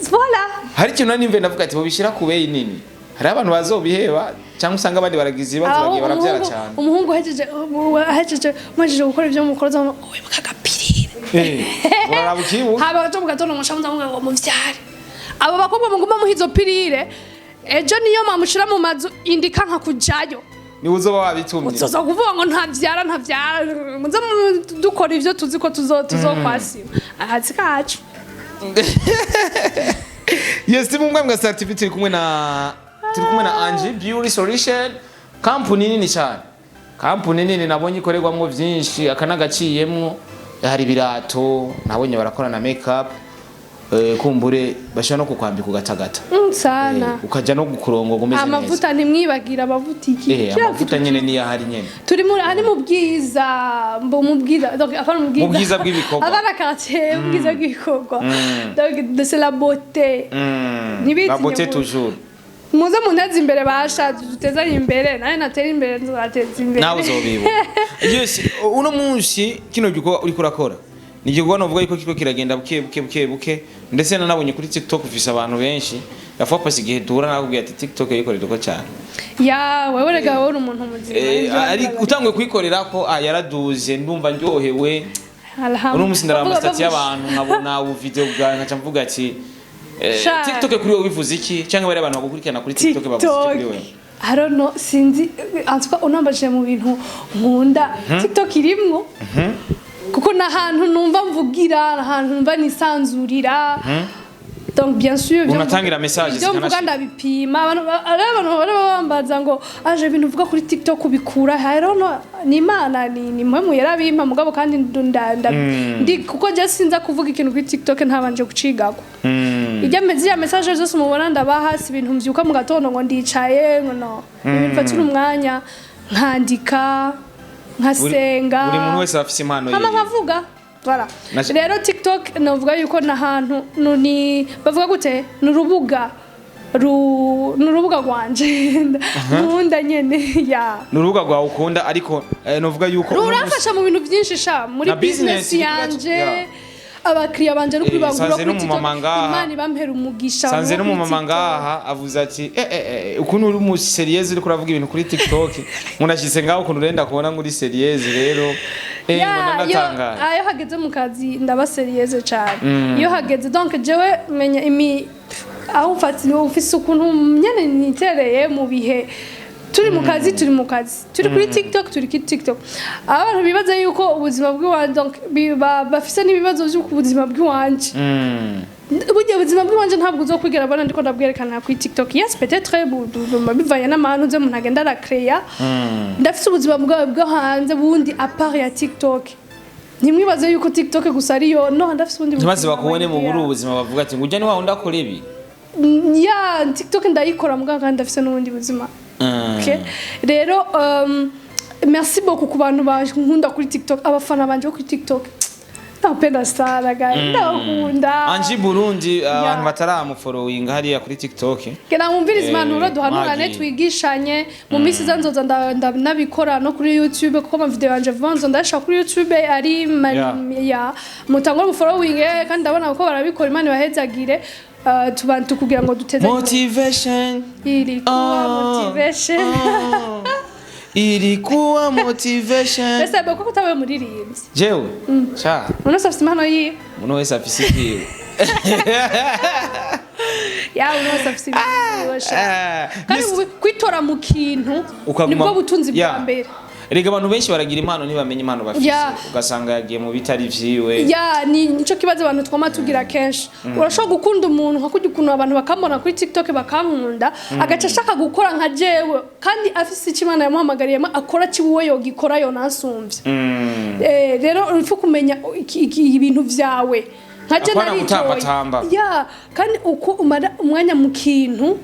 Voilà. Hari ikintu nari nimve ndavuga ati bobishyira ku beyi nini, hari abantu bazobiheba cyangwa usanga abandi baragize ibibazo, Aho bagiye barabyara umuhungu cyane. Umuhungu ahejeje muhejeje gukora ibyo mukora, wibuka agapirire. Uraraba ukibuka. Haba gato mu gatondo mushamuza ngo muvyare. Abo bakobwa muguma muha izo pilule, ejo niyo mamushira mu mazu indika nka kujayo. Niwe uzoba wabitumye. Uzoza kuvuga ngo ntavyara ntavyara. Muze dukora ivyo tuzi ko tuzokwasima akazi kacu. Yes, turi mu mbwa Star TV, turi kumwe na Angie Beauty Solution, kampuni nini cyane, kampuni nini nabonye ikorerwamo byinshi, akanagaciyemwo hari ibirato nabonye barakora na makeup, kumbure bashobora no kukwambika ugatagata. Sana. Ukaja no gukurongo umeze neza. Amavuta, ntimwibagira amavuta iki. Eh, amavuta nyene niyo ahari nyene. Turi muri ari mu bwiza, mu bwiza, donc apana mu bwiza. Mu bwiza bw'ibikorwa. Apana quartier, mu bwiza bw'ibikorwa, donc c'est la beauté. Ntibitinye. La beauté toujours. Muze munteze imbere basha, dutezanye imbere, nawe natera imbere nzateza imbere. Nawe uzobiba. Yes, uno munsi kino gikorwa uriko urakora ni igikorwa novuga yuko kiriko kiragenda buke buke buke buke. Ndetse nanabonye kuri TikTok ufise abantu benshi. La fois passée igihe duhura nakubwiye ati TikTok yikorera ko cyane. Ya, wewe rega, wowe uri umuntu muzima. Ari utanguye kuyikorera ko yaraduze, ndumva ndyohewe. Uno munsi ndaraba ama statuts y'abantu, nkabona ubu video bwawe, nkaca mvuga ati TikTok kuri wowe bivuze iki, cyangwa bari abantu bagukurikirana kuri TikTok bavuze iki kuri wewe? I don't know, sinzi. En tout cas, unambajije mu bintu nkunda, TikTok irimwo, kuko n'ahantu numva mvugira, n'ahantu numva nisanzurira. Donc bien sûr, ibyo Unatangira message ibyo mvuga zikanashika. ndabipima. Abantu ari abantu bari bambaza ngo aje ibintu uvuga kuri TikTok ubikura he? I don't know, ni Imana, ni mwe yarabimpa, mugabo kandi ndi kuko je sinza kuvuga ikintu kuri TikTok ntabanje gucigako. Ijya ziriya message zose mubona ndabaha, si ibintu mvyuka mu gatondo ngo ndicaye ngo no. Ibintu mfatira umwanya nkandika, nkasenga. Buri muntu wese aba afise impano Hama yiwe. nkavuga. Voilà. Rero TikTok navuga yuko n'ahantu ni bavuga gute, ni urubuga ni urubuga rwanje nkunda nyene ya. Ni urubuga rwawe ukunda, ariko novuga yuko uno munsi- Ruramfasha mu bintu byinshi sha, muri Na business, business yanje, abakiriya banje no Eh, kubibangura sanze kuri n'umumama TikTok. ngaha. Imana ibampera umugisha. Sanze abantu bo kuri n'umumama TikTok. ngaha avuze ati ukuntu uri mu sérieuse, uriko uravuga ibintu kuri TikTok, nkunashyitse ngaho ukuntu urenda kubona ngo uri sérieuse rero Ya, ngo ndanatangaye. Iyo hageze mu kazi ndaba sérieuse cyane. Iyo hageze, donc jewe menya imi aho mfata ufise ukuntu nyene nitereye mu bihe turi mu kazi, turi mu kazi, turi kuri TikTok, turi kuri TikTok. Abantu bibaza yuko ubuzima bw'iwanje, donc bafise n'ibibazo by'uko ubuzima bw'iwanje, burya ubuzima bw'iwanje ntabwo uzokwigera abona ndiko ndabwerekana kuri TikTok. Yes, peut-être bivanye n'ahantu uze umuntu agenda arakreya. Ndafise ubuzima bwawe bwo hanze bundi à part ya TikTok. Ntimwibaze yuko TikTok gusa ariyo. No, ndafise ubundi Ntibaze buzima. bakubone mu buri ubuzima bavuga ati ngo ujya ni wa wundi akora ibi. Ya, TikTok ndayikora, muganga, kandi ndafise n'ubundi buzima. Okay. Rero merci beaucoup ku bantu bankunda kuri TikTok, abafana banje bo kuri TikTok. Ndabapenda sana guys, ndabakunda. Angie Burundi, abantu bataramufollowinga hariya kuri TikTok. Gena mwumvirize impanuro, duhanurane, Mwagiye. twigishanye. Mu minsi iza nzoza nabikora no kuri YouTube, kuko ama video yanje vuba nzo ndayashira kuri YouTube ari ya mutangure mufollowing. Kandi ndabona ko barabikora, Imana ibahezagire. Tubantu kugira ngo duteze Motivation. Ilikuwa motivation. Ilikuwa motivation. Ese bako kutabaye umuririmbyi? Jewe cha. Umuntu wese afite impano yiwe. Umuntu wese afise ibyiwe. Ya, umuntu wese afite impano yiwe sha. Kandi kwitora mu kintu Ukaguma- nibwo butunzi bwa mbere. Erega abantu benshi baragira impano, ntibamenye impano bafise. Ugasanga yagiye mu bitari vyiwe. Ya, ni nico kibazo abantu twama tugira kenshi. Urashobora gukunda umuntu nka kurya ukuntu abantu bakamubona kuri TikTok bakankunda, agaca ashaka gukora nka jewe, kandi afise icyo Imana yamuhamagariyemo akora kiwe, yogikora yonasumbye. Rero urupfu kumenya ibintu vyawe nka je Apana naritoye. gutambatamba. Ya, kandi uko umara umwanya mu kintu,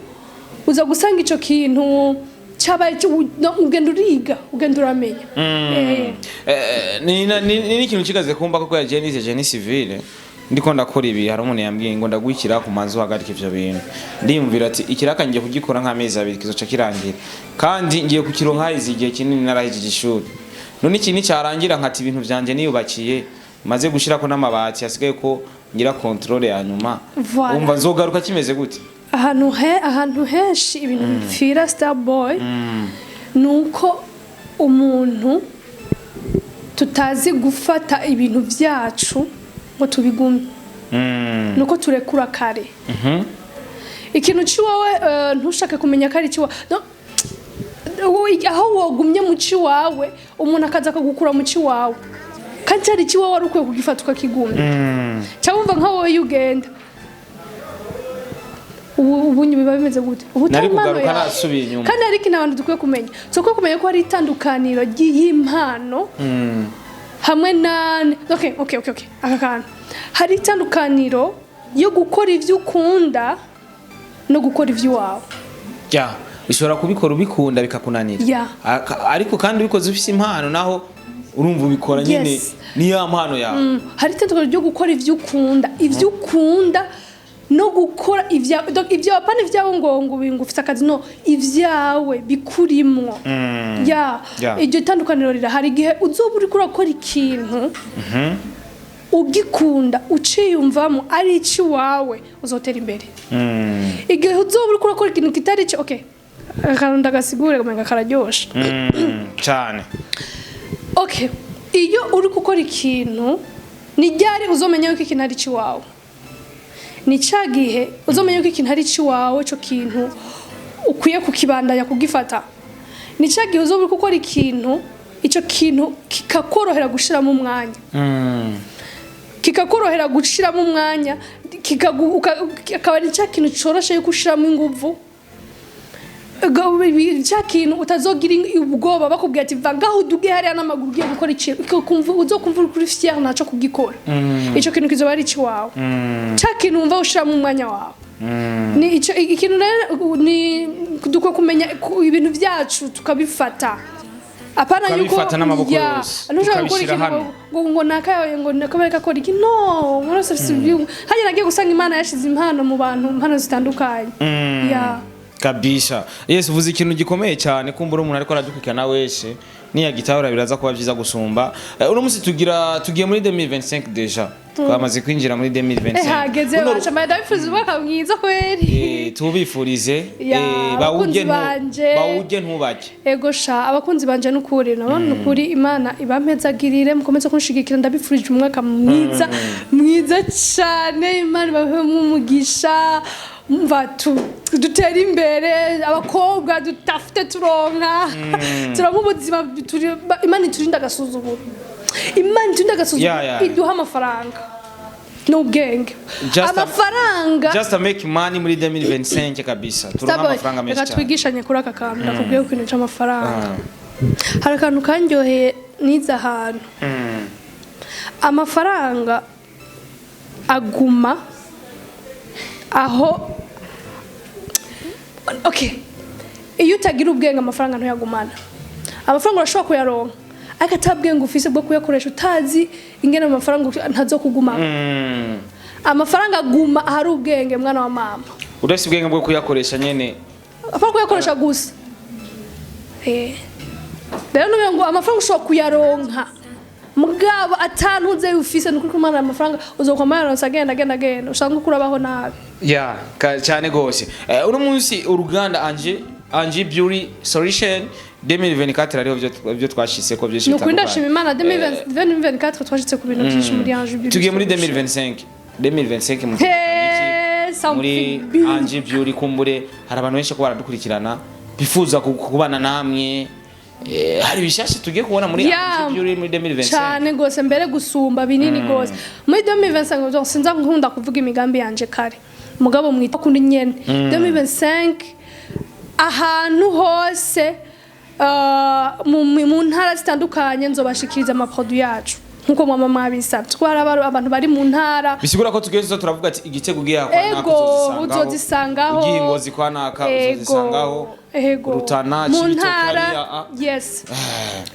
uza gusanga ico kintu cyabaye no, ugenda uriga, ugenda uramenya. Ni n'ikintu kigaze kumba koko ya nize génie civil, ndiko ndakora ibi, hari umuntu yambwiye ngo ndaguha ku manzu uhagarike ivyo bintu. Ndiyumvira ati ikiraka ngiye kugikora nk'amezi 2 kizoca kirangira, kandi ngiye kukironka haheze igihe kinini narahejije ishuri. None iki nicyarangira nkata ibintu vyanje niyubakiye, maze gushirako n'amabati, hasigaye ko ngira contrôle ya nyuma, Voilà. umva nzogaruka kimeze gute? Ahantu henshi ibintu bipfira, Starboy, ni uko umuntu tutazi gufata ibintu byacu ngo tubigume, ni uko turekura kare ikintu ciwawe. Ntushake kumenya ko ari ikiwawe. No, aho wogumye mu ciwawe, umuntu akaza akagukura mu ciwawe kandi cyari ikiwawe, wari ukwiye kugifata ukakigumya. Cyangwa wumva nka wowe iyo ugenda ubu biba bimeze gute? Ubu Nari utari impano kugaruka yawe. nasubiye inyuma. Kandi hari ikintu abantu dukwiye kumenya, dukwiye kumenya ko hari itandukaniro ry'impano hamwe na okay, aka kantu, hari itandukaniro yo gukora ibyo ukunda no gukora iby'iwawe. Ya, ushobora kubikora ubikunda bikakunanira. Ariko kandi ubikoze ufise impano naho, urumva ubikora nyine ni ya mpano yawe. Hari itandukaniro ryo gukora ibyo ukunda, ibyo ukunda no gukora ibyawe. Donc ibyawe, apana ibyawe ngo ufite akazi, no ibyawe bikurimwo. Ya. Iryo tandukaniro rirahari. Igihe uzoba uriko urakora ikintu Ugikunda, uciyumvamo ari icy'iwawe, uzotera imbere. Igihe uzoba uriko urakora ikintu kitari cyo, okay, akantu ndagasigure, umenga kararyoshe. Cyane. Okay, iyo uri gukora ikintu, ni ryari uzomenya yuko ikintu ari icy'iwawe? Ni cya gihe uzomenya yuko ikintu ari icy'iwawe, icyo kintu ukwiye kukibandanya kugifata. Ni cya gihe uzoba uri gukora ikintu, icyo kintu kikakorohera gushiramo umwanya, akaba ari cya kintu coroshe yuko ushiramo inguvu. Cya kintu utazogira ubwoba bakubwira ati: "Va ngaho uduge hariya n'amaguru ugiye gukora ikintu", uzokumva uri kuri fier naco kugikora. Ico kintu kizoba ari ikiwawe, cya kintu wumva ushiramo umwanya wawe. Ni ico ikintu rero ni dukwiye kumenya ibintu byacu tukabifata, apana yuko Tukabifata n'amaboko Ya, yose, ntushobora gukora tukabishyira ikintu hano. ngo naka ngo naka akora iki, no muri wese hajya nagiye gusanga Imana yashize impano mu bantu, impano zitandukanye, ya. Kabisa, yes, uvuze ikintu gikomeye cyane. Kumbura umuntu ariko aradukurikirana wese niyagitahura biraza kuba byiza gusumba. Uno munsi tugira tugiye muri 2025, déjà twamaze kwinjira muri 2025. Hageze. Uno Baca ndabifuza umwaka mwiza kweri. Tubifurize Ya, bawurye abakunzi banje. Bawurye ntubake. Ego sha, abakunzi banje, nukuri nabona nukuri Imana ibampezagirire, mukomeze kunshigikira. Ndabifurije umwaka mwiza, mwiza cyane. Imana ibahemo umugisha. Mva dutere imbere, abakobwa dutafite, turonka ubuzima. Imana iturinde agasuzuguro, Imana iturinde agasuzuguro. Ya, ya. Iduha amafaranga n'ubwenge. Amafaranga. Just to make money muri 2025 kabisa, turonka Starboy, amafaranga menshi reka cyane. twigishanye kuri aka kantu ndakubwiye, ku kintu c'amafaranga. Hari akantu kanryoheye nize ahantu: amafaranga aguma aho. Okay, iyo utagira ubwenge, amafaranga ntuyagumana. Amafaranga urashobora kuyaronka, ariko ata bwenge ufise bwo kuyakoresha, utazi ingene amafaranga ntazokugumana. Amafaranga aguma ahari ubwenge, mwana wa mama. Uretse ubwenge bwo kuyakoresha nyene. Apfa kuyakoresha gusa. Rero nubiye ngo amafaranga ushobora kuyaronka, mugabo atantuze ufise, nukuri kumana amafaranga uzokwama yaronse agenda agenda agenda, usanga uko urabaho nabi. Ya, cyane gose. Uno munsi uruganda Ange Beauty Solution 2024 hariho byo twashitse ko byinshi Ni ukuri, bitandukanye. ndashima Imana, 2024 twashitse ku bintu byinshi muri Ange Beauty Tugiye muri Solution. 2025, 2025 mu Hey, muri something big. Ange Beauty, kumbure hari abantu benshi ko baradukurikirana bifuza kubana namwe. Hari bishasha tugiye kubona muri Ange Beauty muri 2025? Cyane gose, mbere gusumba binini gose muri 2025. Donc sinza nkunda kuvuga imigambi yanje kare, mugabo mwita kundi nyene 2025 ahantu hose, mu ntara zitandukanye nzobashikiriza amaproduit yacu nkuko mwama mwabisabye, kuko hari abantu bari mu ntara. Bisigura ko tugiye tuza turavuga ati igitego ugiye kwa naka Ego, uzozisangaho. Ugiye Ingozi kwa naka uzozisangaho. Ego. Rutana, mu Cibitoke, ntara hariya, ah. Yes,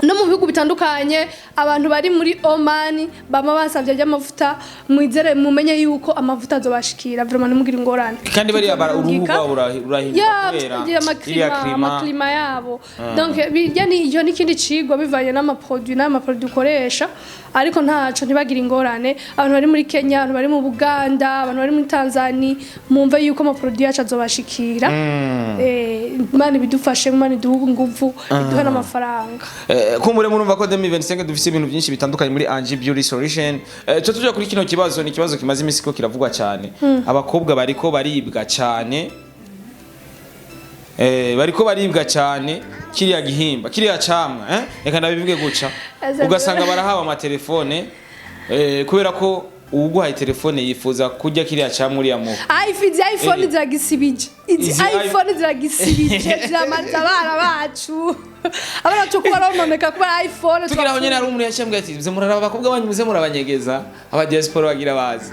no mu bihugu bitandukanye. Abantu bari muri Oman bama basabye amavuta, mwizere mumenye yuko amavuta azobashikira vraiment, ntimugire ingorane. Kandi bariya uruhu Tuzorungika. rwabo rurahinduka Ya, kubera ya iriya amaclimat climat. Amaclimat yabo. Donc bijya ni iyo n'ikindi cigwa bivanye n'amaproduit n'amaproduit ukoresha, ariko ntaco, ntibagire ingorane. Abantu bari muri Kenya, abantu bari mu Buganda, abantu bari muri Tanzania, mumve yuko amaproduit yacu azobashikira. Imana ibidufashe, Imana iduhe inguvu, iduhe n'amafaranga. Kumbure murumva ko 2025 dufise ibintu byinshi bitandukanye muri Ange Beauty Solution. Cyo tuja kuri kino kibazo, ni ikibazo kimaze iminsi ko kiravugwa cyane. Abakobwa bariko baribwa cyane. Bariko baribwa cyane kiriya gihimba, kiriya camwa, eh? Reka ndabivuge guca. Ugasanga barahawe amatelefone, kubera ko uwuguhaye telefone yifuza kurya kiriya camwa uriya muha. iPhone, izi iPhone ziragisibije izi. Izi iPhone ziragisibije, ziramaze abana bacu, abana bacu kuba barononeka kubera iPhone. Tugira aho nyene hari umuntu yacambwiye ati: "Muze muraraba abakobwa banyu, muze murabanyegeza, aba diaspora bagira bazi."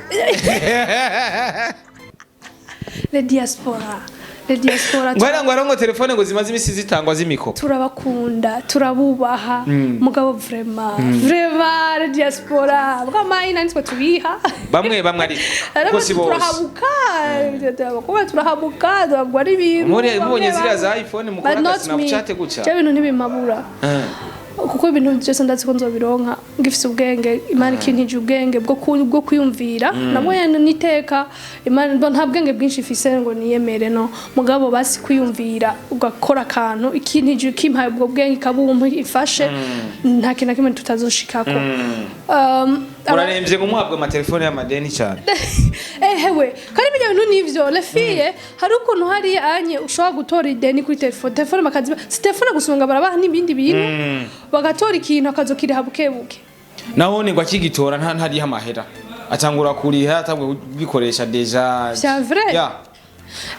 Le diaspora, le diaspora. Ngo hariya ngo hariho ngo telefone ngo zimaze imisi zitangwa z'imikoko. Turabakunda, turabubaha, mugabo vraiment, vraiment, le diaspora bwa mayina nitwe tubiha. Bamwe bamwe, ariko kuko si bose. Turahabuka abakobwa, turahabuka, turabwa n'ibintu. Mubonye ziriya za iPhone mukora But aka not me. Snapchat gutya. Ibyo bintu ntibimabura. Kuko ibintu byose ndazi ko nzobironka ngifise ubwenge. Imana ikintije ubwenge bwo kwiyumvira, nabwo nyene niteka Imana. Bo nta bwenge bwinshi ifise ngo niyemere, no mugabo basi kwiyumvira ugakora akantu, ikintije ikimpaye ubwo bwenge, ikabumpa, ifashe, nta kintu na kimwe tutazoshikako. Uraremvye ngo muhabwe amatelefone y'amadeni cyane. Ehewe, kandi bijya bintu nivyo, les filles, hari ukuntu hari anye ushobora gutora ideni kuri telefone, telefone bakaziba, si telefone gusa, ngo barabaha n'ibindi bintu, bagatora ikintu akazokiriha buke buke. Naho ni ngo akigitora ntariha amahera, atangura kuriha, atangura kubikoresha déjà. Vya vrai? Ya.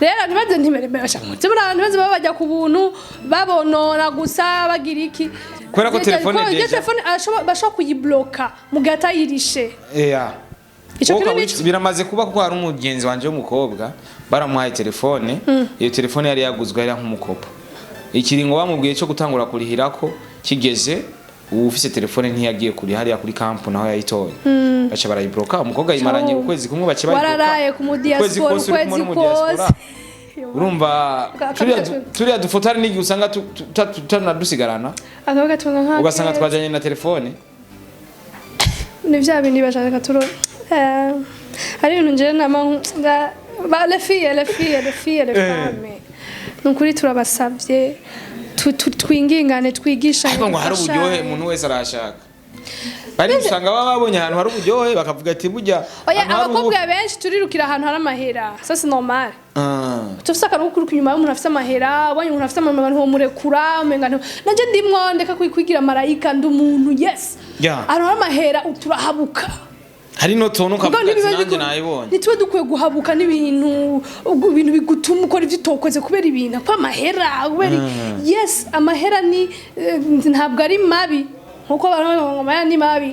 Rero ntibaze, ntimeremesha ntibaze baba bajya ku buntu babonora gusa bagira iki. Kubera ko telefone Iyo déjà- telefone bashobora kuyibloka mu gihe atayirishe. Yeah. Ico Wowe kintu ukaba biramaze kuba, kuko hari umugenzi wanje w'umukobwa baramuhaye telefone. Iyo telefone yari yaguzwe yari nk'umukopo. Ikiringo bamubwiye cyo gutangura kurihirako kigeze, uwufise telefone ntiyagiye kuri hariya kuri kampu naho yayitoye, baca barayibloka. Umukobwa yimaranye ukwezi kumwe, baca bayibloka. Wararaye ku mu Ukwezi diaspora, kose uri kumwe ukwezi n'umudiaspora. kose. Urumva turiya dufoto hari n'igihe usanga tutanadusigarana. Akaba gatunga nka Ugasanga twajanye na telefone. Ni vya bindi bashaka turo hari ibintu njewe nama ba les filles, les filles, les filles, les femmes, ni ukuri turabasavye, twingingane, twigishanye, Ariko ngo hari uburyohe, dufashanye. umuntu wese arashaka. Bari usanga baba babonye ahantu hari uburyohe, bakavuga ati burya Oya, ahantu hari abakobwa benshi turirukira ahantu hari amahera, ça c'est normal. Ah. Tufise akantu ko kwiruka inyuma y'umuntu afise amahera. Ubonye umuntu afise amahera ntiwomurekura, umenga nanje ndimwo, ndeka kwigira marayika, ndi umuntu, yes. Ahantu hari amahera turahabuka. Hari n'utuntu Ubwo ukavuga ati ntibiba nanjye nayibonye. Ntitube dukwiye guhabuka n'ibintu, ubwo ibintu bigutuma ukora ibyo utokoze kubera ibintu, kuko amahera, kubera yes, amahera ni ntabwo ari mabi nkuko abantu bavuga ngo amahera ni mabi.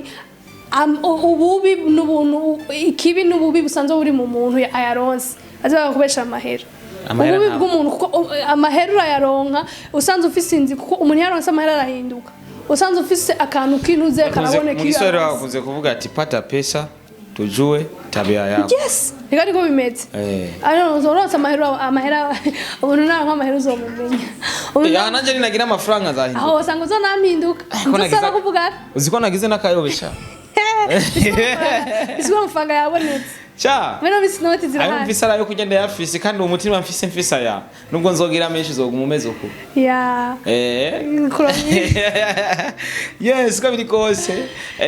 Ububi n'ubuntu, ikibi n'ububi busanzwe buri mu muntu ayaronse aza kubesha amahera. Amahera Ububi ntabwo. bw'umuntu, kuko amahera urayaronka usanzwe ufise inzi, kuko umuntu iyo aronse amahera arahinduka. Usanzwe ufise akantu k'intuze karaboneka Mu iyo Giswahili aronse. bakunze kuvuga ati pata pesa tujue tabia yako. Yes, reka niko bimeze. Ariko uronse amahera, amahera, umuntu nawe amahera uzomumenya. Umuntu Ya, nanjye ninagira amafaranga nzahinduka. Aho usanga uzonampinduka. Ko nagize- Nzosaba kuvuga. Uzi ko nagize n'akayobesha? Isi amafaranga yabonetse. Cha. Bino bisi noti Ayo zirahari. mfise arayo kurya ndayafise, kandi uwo mutima mfise, mfise aya, nubwo nzogira menshi uzoguma umeze uko. Ya. Kuramye. Yes, uko biri kose,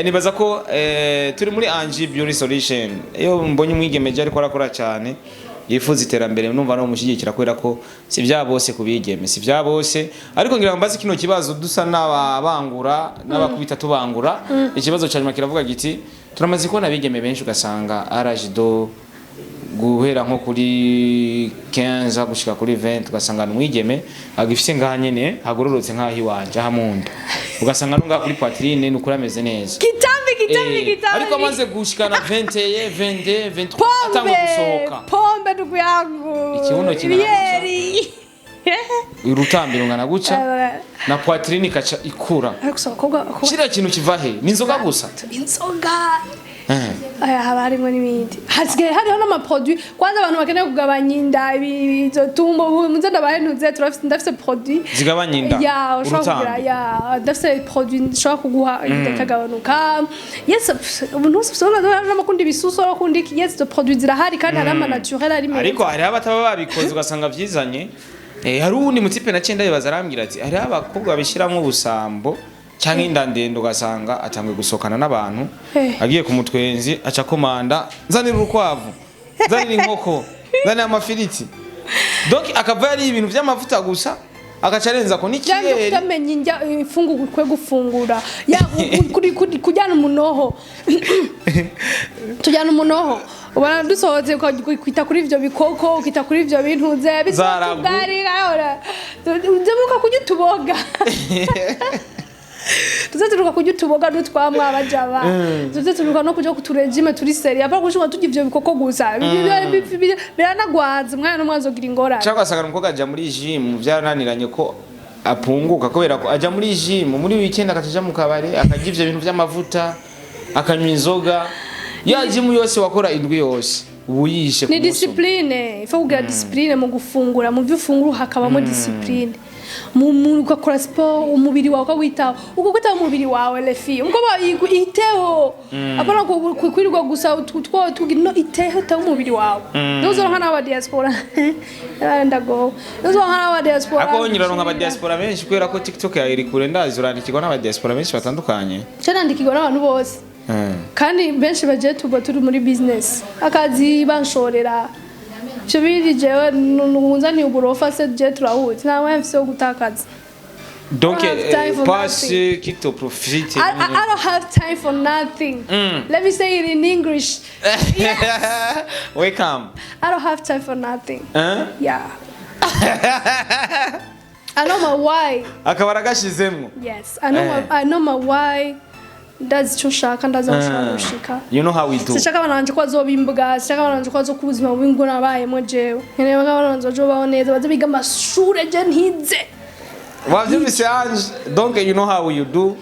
nibaza ko turi muri Angie Beauty Solution. Iyo mbonye umwigeme ariko arakora cyane, yifuza iterambere, numva no mushyigikira, kubera ko si bya bose kubigeme, si bya bose. Ariko ngira ngo mbaze kino kibazo, dusa n'ababangura n'abakubita tubangura. Ikibazo cya nyuma kiravuga giti: turamaze kubona abigeme benshi, ugasanga arajido guhera nko kuri 15 gushika kuri 20, ugasanga ni umwigeme agifise ngaha nyene hagororotse nk'aho iwanje aha munda, ugasanga no ngaha kuri poitrine ni ukuri ameze neza. Kitambi, kitambi, kitambi. Ariko amaze gushikana 21, 22, 23, Pombe. atangwa gusohoka. Pombe, ndugu yangu. Ikibuno kingana Ibiyeri. Urutambi rungana guca na poitrine ikaca ikura. Ariko gusa abakobwa Kiriya kintu kiva he? Ni inzoga gusa? Inzoga. Aya, haba harimo n'ibindi, hasigaye hariho n'amaproduit. Kwanza abantu bakeneye kugabanya inda, izo tumbo, muze ndabahenuze, turafise, ndafise produit Zigabanya inda, ya ushobora urutambi. kugira, ya, ndafise produit nshobora kuguha, inda ikagabanuka. Yes, umuntu wese ufise n'amakunda ibisusu, arakunda iki, yes, izo produit zirahari kandi hari ama naturel ari meza. Ariko hariho abataba babikoze, ugasanga vyizanye. Hari uwundi mutipe naciye ndabibaza, arambwira ati hariho abakobwa babishiramwo ubusambo cyangwa inda ndende, ugasanga atanguye gusohokana n'abantu, agiye ku mutwenzi aca komanda: nzanira urukwavu, nzanira inkoko, nzanira amafiriti. Donc akava yari ibintu vy'amavuta gusa, agaca arenza ko Cyangwa n'ikiyeri. kutamenya indya, imfungurwa ukwiye gufungura, ya kujyana umunoho, tujyana umunoho. Ubona dusohotse ukita kuri ivyo bikoko, ukita kuri ivyo bintu ze Zaragu. Uzemuka kurya utuboga, tuze turuka kurya utuboga n'utwamwa abajaba, tuze turuka no kuja kuturégime turi sérieux, apana gushobora turya ivyo bikoko gusa. Biranagwaza umwana n'umwana azogira ingorane. Cyangwa ugasanga umukobwa aja muri gym, byarananiranye ko apunguka, kubera ko aja muri gym, muri weekend akaja mu kabare, akarya ivyo bintu vy'amavuta, akanywa inzoga, ya gym yose wakora indwi yose. Ubu yishe ku Ni munsi umwe. discipline, ifo kugira discipline mu gufungura, mu byo ufungura hakabamo discipline, mu ugakora sport, umubiri wawe ukawitaho, uko kwitaho umubiri wawe. Lefi umukobwa iteho, apana kwirirwa gusa two tugira no iteho, iteho umubiri wawe. Nuzoronka n'aba diaspora, ndago nuzoronka n'aba diaspora. Ako nyiraronka aba diaspora benshi kubera ko TikTok yawe iri kure, ndazi urandikirwa n'aba diaspora benshi batandukanye. Nandikirwa n'abantu bose kandi benshi bagiye tuba turi muri business, akazi banshorera ivyo biri. Jewe nunzaniye uburofa se, je turahuze, nta mwanya mfise wo gutakaza. Donc I don't have time for pas nothing. ceux qui te profitent. I don't have time for nothing. Let me say it in English. Welcome. I don't have time for nothing. Hein? Yeah. I know my why. Akaba aragashizemwo. Yes, I know Eh. my, I know my why. Ndazi icyo nshaka, ndazi aho nshaka gushika. You know how we do. Sinshaka abana banje ko bazoba imbwa, sinshaka abana banje ko bazokuba ubuzima bubi ngo nabayemo jewe. Nkeneye ko abana banje bazobaho neza, baze biga amashure je ntize. Wavyumvise, Ange? Donc you know how you do.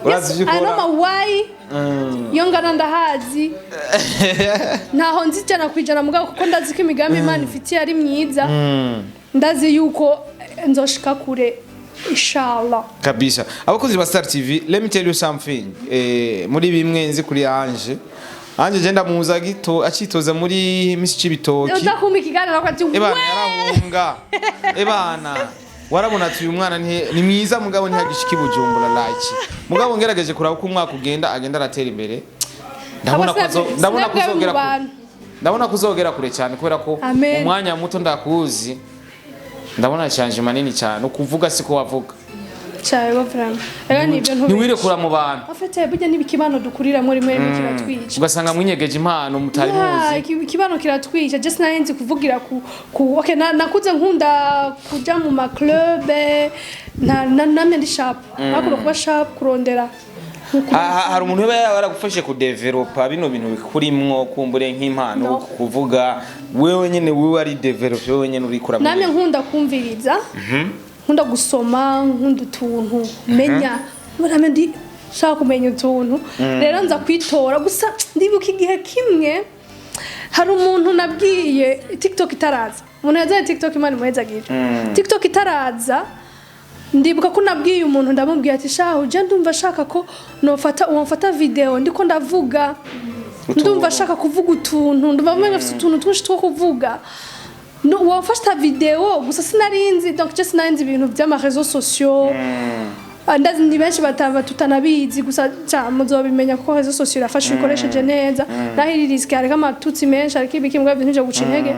Urazi Yes, ivyo I know ukora. my why. Iyo ngana ndahazi, ntaho nzi 100%, mugabo kuko ndazi ko imigambi Imana ifitiye ari myiza, ndazi yuko nzoshika kure, inshallah. Kabisa. Abakozi ba Star TV, let me tell you something. Muri bimwe nzi kuri Ange, Ange je ndamuza gito acitoza muri Miss Cibitoki. Uza kumpa ikiganiro ko ati Ebana we yarahunga. Ebana warabona ati uyu mwana ni mwiza, mugabo ntihagishika i Bujumbura like. Mugabo ngerageje kuraba uko umwaka ugenda, agenda aratera imbere. Ndabona ko ndabona Sinabwe mu kuzogera kure. bantu. Ndabona kuzogera kure cyane kubera ko Amen. umwanya muto ndakuzi, ndabona changement nini cyane. Ukuvuga siko wavuga. Cyane bo, vraiment. Rero ni ibyo. Ntiwirekura mu bantu. Afite burya n'ibikibano dukuriramo rimwe rimwe kiratwica. Ugasanga mwinyegeje impano mutari Yeah, muzi. Ikibano kiratwica. Just nari nzi kuvugira ku okay, nakuze nkunda kuja mu ma club, na namye ndi sharp, nakunda kuba sharp, kurondera. Hari umuntu uba yaragufashe kudevelopa bino bintu bikurimwo, kumbure nk'impano? No. Kuvuga wewe nyene, wewe ari develop, wewe nyene urikura muri Namye nkunda kumviriza, nkunda gusoma, nkunda utuntu menya, namye ndi shaka kumenya utuntu. Rero nza kwitora gusa. Ndibuka igihe kimwe hari umuntu nabwiye TikTok itaraza, umuntu yazanye TikTok, Imana imuhezagire. TikTok itaraza, ndibuka ko nabwiye umuntu, ndamubwiye ati: "Shahu, uje ndumva ashaka ko nofata uwamfata video ndiko ndavuga, ndumva ashaka kuvuga utuntu, ndumva mwenga mfite utuntu twinshi two kuvuga. No, wamfata video." Gusa sinarinzi, donc je sinarinzi ibintu by'ama réseaux sociaux. Ah, ndazi ni benshi bataba tutanabizi, gusa ca muzobimenya kuko réseaux sociaux irafasha iyo ukoresheje neza. Naho iri risque, hariko amatutsi menshi, hariko ibiki, mbwa ibintu byo guca intege.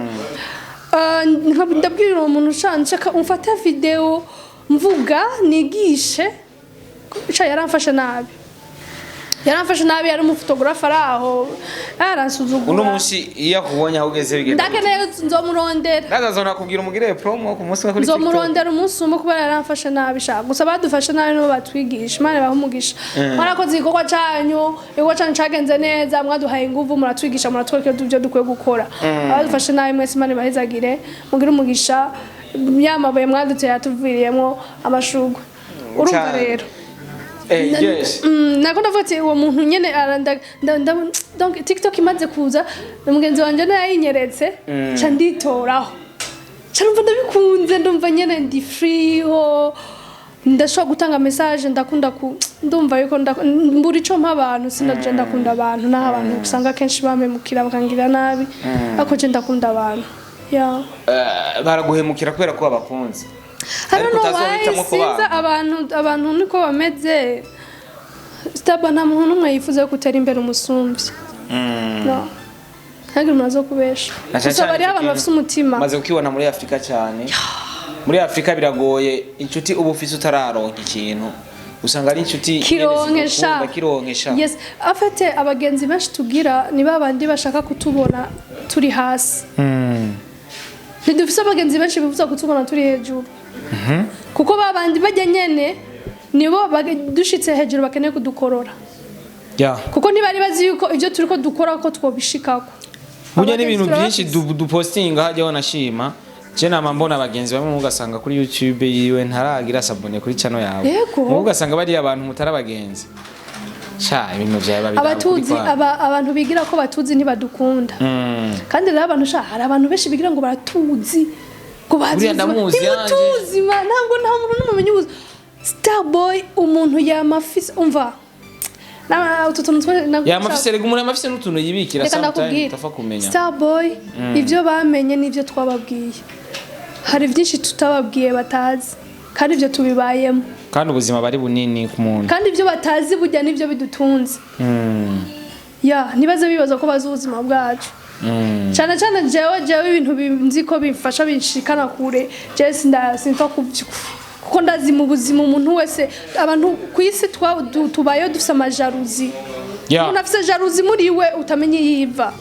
Ah, ndabwira uwo muntu: "Sha, nshaka umfate video mvuga nigishe." Sha, yaramfashe nabi, yaramfashe nabi. Yari umufotogarafe ari aho, aransuzugura. Uno munsi iyo akubonye aho ugeze bigenda? Ndakeneye, nzomurondera. Ndazazona kubwira umugire promo ku munsi umwe kuri TikTok. Nzomurondera umunsi umwe kubera yaramfashe nabi sha. Gusa badufashe nabi nibo batwigisha. Imana ibahe umugisha, mwarakoze igikorwa canyu, igikorwa canyu cagenze neza, mwaduhaye inguvu, muratwigisha, muratwereka ibyo dukwiye gukora. Abadufashe nabi mwese, Imana ibahezagire, mugire umugisha. Ya mabuye mwaduteye yatuviriyemwo amashurwe, urumva? Cane. Rero Yes. Nako ndavuga ati uwo muntu nyene donc TikTok imaze kuza, mugenzi wanje nayo yayinyeretse, ca nditoraho, ca numva ndabikunze, ndumva nyene ndi free ho, ndashobora gutanga message. Ndakunda ku ndumva yuko mbura ico mpa abantu, sinaje ndakunda abantu, naho abantu usanga kenshi bampemukira bakangirira nabi, ariko je ndakunda abantu, yeah. Baraguhemukira kubera ko babakunze. I don't Ariko know utazi why. wahitamo Sinzi kubana. abantu niko bameze. Staba nta muntu n'umwe yifuza gutera imbere umusumbyi, no ntagire umuntu azo kubesha. Na cane Gusa cane bariho ico abantu kintu bafise umutima. maze kukibona muri Afurika cyane. Muri Afurika biragoye, inshuti uba ufise utararonka ikintu usanga ari inshuti nyene Kironkesha. zigukunda, kironkesha. Yes, afite abagenzi benshi tugira ni babandi bashaka kutubona turi hasi. Ntidufise abagenzi benshi bifuza kutubona turi hejuru, kuko babandi bajya nyene nibo dushitse hejuru bakeneye kudukorora, kuko ntibari bazi yuko ibyo turiko dukora ko twobishikako. Burya Abagenzi n'ibintu byinshi turabafise. Dupostinga hajya wanashima, je nama mbona abagenzi bamwe ugasanga kuri YouTube yiwe ntaragira s'abonner kuri channel yawe. Yego. Muga ugasanga bariya abantu mutari abagenzi. Sha, ibintu vyawe babiraba Abatuzi ukuri kwawe. Abantu bigira ko batuzi ntibadukunda. Kandi rero abantu, sha, hari abantu benshi bigira ngo baratuzi, ngo bazi Buriya ubuzima. ndamuzi yanje. Ntimutuzi ma, ntabwo nta muntu n'umumenyi ubuzi Starboy. Umuntu yamafise, umva, utu tuntu Yamafise rega, umuntu yamafise n'utuntu yibikira. Reka Sometimes ndakubwira. utafa kumenya. Starboy, ibyo bamenye n'ibyo twababwiye, hari byinshi tutababwiye batazi, kandi ibyo tubibayemo. Kandi ubuzima bari bunini ku muntu. Kandi ibyo batazi burya nibyo bidutunze. Ya, ntibaze bibaza ko bazi ubuzima bwacu. Cyane cyane jewe ibintu nzi ko bimfasha, binshikana kure, jewe sinda simpfa kuko ndazi mu buzima umuntu wese, abantu ku isi tubayeho dufise ama jalousie. Umuntu afise jalousie muri we utamenya iyo iva.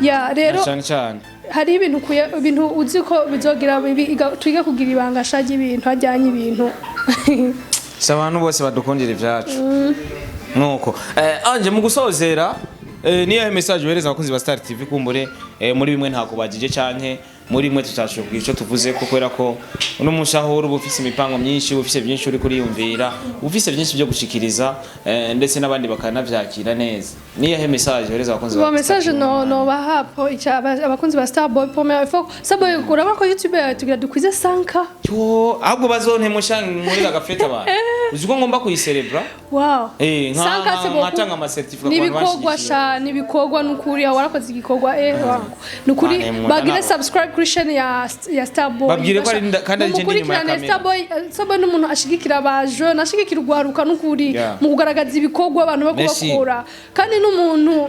Ya, rero Cyane cyane hariho ibintu ukwiye, ibintu uzi ko bizogira bibi, twige kugira ibanga sha ry'ibintu hajyanye ibintu. Si abantu bose badukundira ibyacu. Nuko Anje, mu gusozera, niyo message wohereza abakunzi ba Star TV? Kumbure muri bimwe ntakubagije canke muri bimwe tutashoboye kugira ico tuvuze ko, kubera ko uno munsi aho uri uba ufise imipango myinshi, uba ufise byinshi uri kuriyumvira, uba ufise byinshi byo gushikiriza, ndetse n'abandi bakanavyakira neza. Niyo message wohereza abakunzi Bon ba Star message TV? no baha po ica abakunzi ba Starboy, première fois Starboy, urabona ko YouTube yawe tugira dukwize 5K. Yo, ahubwo bazontemusha nkorera agafete abantu. Uzi ko ngomba kuyicelebra? Wow. Nka 5K, c'est beaucoup. nkatanga ama certificat ku Ni bantu ibikorwa banshigikiye. sha, ni ibikorwa nukuri, aho warakoze igikorwa, wangu nukuri. Mane, nkunda Bagire nabo. subscribe kuri chaîne ya Starboy. Babwire ko kandi ari je ndi inyuma ya Mumukurikirane. kamera. Starboy, Starboy ni umuntu ashigikira abaje nashigikira urwaruka nukuri mu kugaragaza ibikorwa abantu bako Merci. bakora, kandi n'umuntu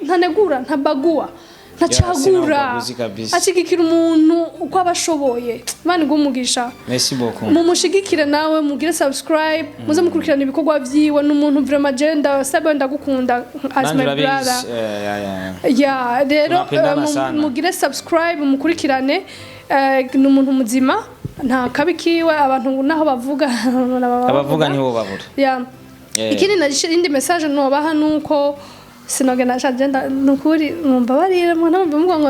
ntanegura, ntabagua, ntacagura. Sina ubaguzi kabisa. Ashigikira umuntu uko aba ashoboye. Imana iguhe umugisha. Merci beaucoup. Mumushigikire nawe, mugire subscribe, muze mukurikirana ibikorwa vyiwe. N'umuntu vraiment, agenda Starboy, ndagukunda as Nanjye my urabizi. brother. Ya, ya, ya. Ya, rero Tunapendana sana. mugire subscribe, mukurikirane. Ni umuntu muzima, nta kabi kiwe. Abantu naho bavuga Abavuga nibo babura. Ya. Ikindi na indi message nobaha nuko sinogena agenda, nukuri mumbabarire, muntu mvuga ngo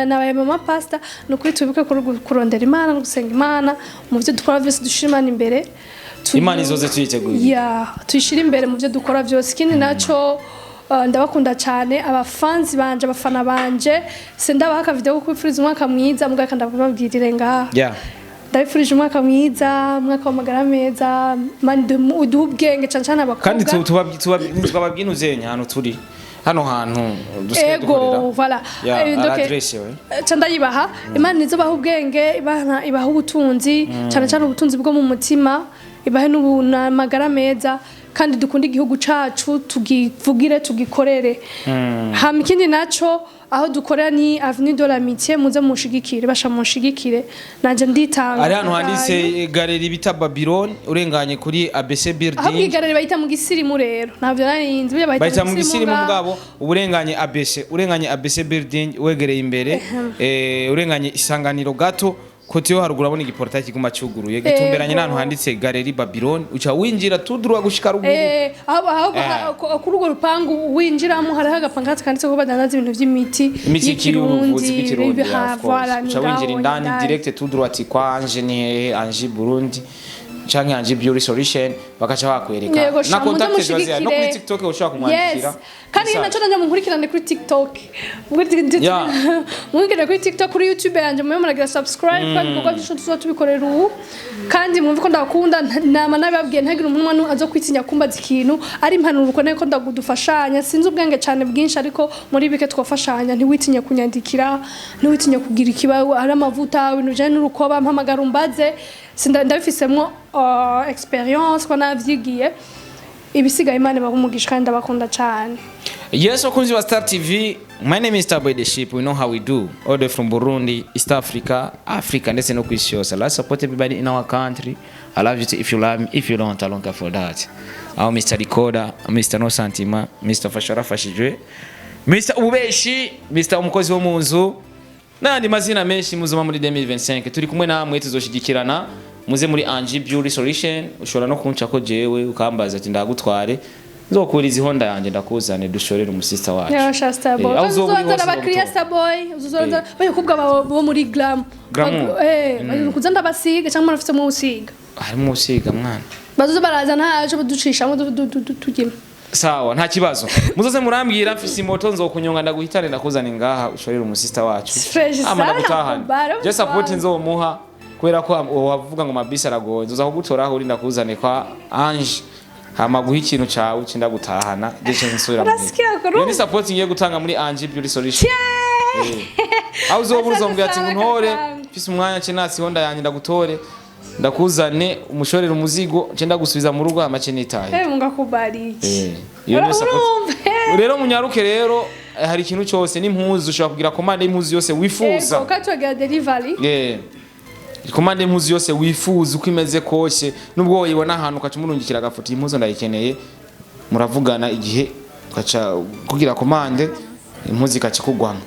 nabaye mama pastor. Nukuri tubibuke kurondera Imana no gusenga Imana mu byo dukora byose, dushira Imana imbere. Imana izoze tuyiteguye. Ya, tuyishire imbere mu byo dukora byose. Ikindi naco, ndabakunda cyane abafanzi banje, abafana banje. Sindabaha aka video ko kwifuriza umwaka mwiza, mugaka ndababwirire ngaha. Ndabifurije umwaka mwiza, umwaka w'amagara meza. Imana iduhe ubwenge, cyane cyane abakobwa. Kandi twababwinuzenya ahantu turi, hano hantu dusigaye Ego. dukorera. Voilà. Ya, Donc, adresse we. Ca ndayibaha. Imana izobaha ubwenge, Imana ibaha ubutunzi, cyane cyane ubutunzi bwo mu mutima, ibahe n'amagara meza, kandi dukunde igihugu cacu, tugivugire, tugikorere. Hama ikindi naco, aho dukorera ni Avenue de l'Amitié. Muze munshigikire, basha munshigikire, nanje nditanga. Ari ahantu handitse galerie bita Babylon, urenganye kuri ABC Aho building. Bwigarere bayita mu gisirimu. Rero ntabyo narinzi, burya Bahita mu gisirimu. Ngaho. Bwabo uburenganye ABC, urenganye ABC building, wegereye imbere, urenganye isanganiro gato, kote yo haruguru, abona igiportail kiguma cyuguruye gitumberanye n'ahantu handitse galerie Babylon, uca winjira tudurwa gushika ruguru. Aho kuri urwo rupangu winjiramo hariho agapancarte kanditseho ko badandaza ibintu by'imiti Imiti y'ubuvuzi bw'ikirundi. Ibiha, Yeah, of course. voilà, ni Uca winjira ngaho indani indani. Direct tout droit kwa Ange. Ni hehe? Ange Burundi canke Ange Beauty Solution, bakaca bakwereka. Yego, Na sha, muze contact ziba zihari. No kuri mushigikire. TikTok ushobora kumwandikira. Yes, kandi Message. nacyo nanjye munkurikirane kuri TikTok. Munkurikirane kuri TikTok, kuri YouTube yanjye, mube muragira subscribe, kandi ibikorwa byinshi tuzoba tubikorera ubu. Kandi mwumve ko ndakunda, nama nababwiye, ntagire umuntu azo kwitinya kumbaza ikintu ari impanuro ukeneye ko ndagudufashanya. Sinzi ubwenge cyane bwinshi, ariko muri bike twafashanya. Ntiwitinye kunyandikira, ntiwitinye kugira ikibazo, ari amavuta, ibintu bijyanye n'urukoba, mpamagara umbaze. Ndabifisemwo experience ko navyigiye. Ibisigaye Imana ibaha umugisha, kandi ndabakunda cyane. Yes, wakunzi wa Star TV, my name is Starboy the Ship. We know how we do. All the way from Burundi, East Africa, Africa, ndetse no ku isi yose. Let's support everybody in our country. I love you too if you love me. If you don't, I don't care for that. Aho Mr. Recorder, Mr. No Santima, Mr. Fasha Fashijwe, Mr. Ubeshi, Mr. Umukozi wo mu nzu, n'ayandi mazina menshi muzoma muri 2025. Turi kumwe namwe, tuzoshigikirana. Muze muri Angie Beauty Solution. Ushobora no kunca ko jewe ukambaza ati ndagutware, nzokuriza ihonda yanjye ndakuzane, dushorere umusista wacu. Yasha Starboy. Aho uzoba uri hose Uzozana abakiriya. nzogutora. Starboy, uzozana abakobwa bawe bo muri Glam. Glamour. Kuza ndabasiga cyangwa murafite mu usiga. Harimo usiga mwana. Bazoza baraza, ntaco baducishamo tugima. Sawa, nta kibazo, muzoze murambwira, mfise imoto, nzokunyonga ndaguhitane, ndakuzana ngaha ushorere umusista wacu. Fresh Ama sana, ndagutahana. bara Je support mwangu. nzomuha kubera ko wavuga ngo mabisi aragoye, nzoza kugutora aho uri, ndakuzane kwa Ange, hama guha ikintu cawe cinda gutahana, je ce nsubira muhira. Urasikia ko Iyo ni support ngiye gutanga muri Ange Beauty Solution. Aho uzobura uzombwira ati ngo Asante ntore sana. mfise umwanya ce nasi Honda yanjye, ndagutore, ndakuzane, umushorere umuzigo, ce ndagusubiza mu rugo, hama ce nitahe. Eh, Mungu akubariki. Iyo niyo support. Urumva? Rero munyaruke rero, hari ikintu cyose n'impuzu, ushobora kugira commande y'impuzu yose wifuza. Ego, katuwagira delivery. Commande y'impuzu yose wifuza, uko imeze kose, nubwo wayibona ahantu ukaca umurungikira agafoto, iyi mpuzu ndayikeneye, muravugana igihe ukaca kugira commande, impuzu ikaca ikugwamo.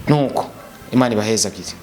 Nuko Imana ibahezagire.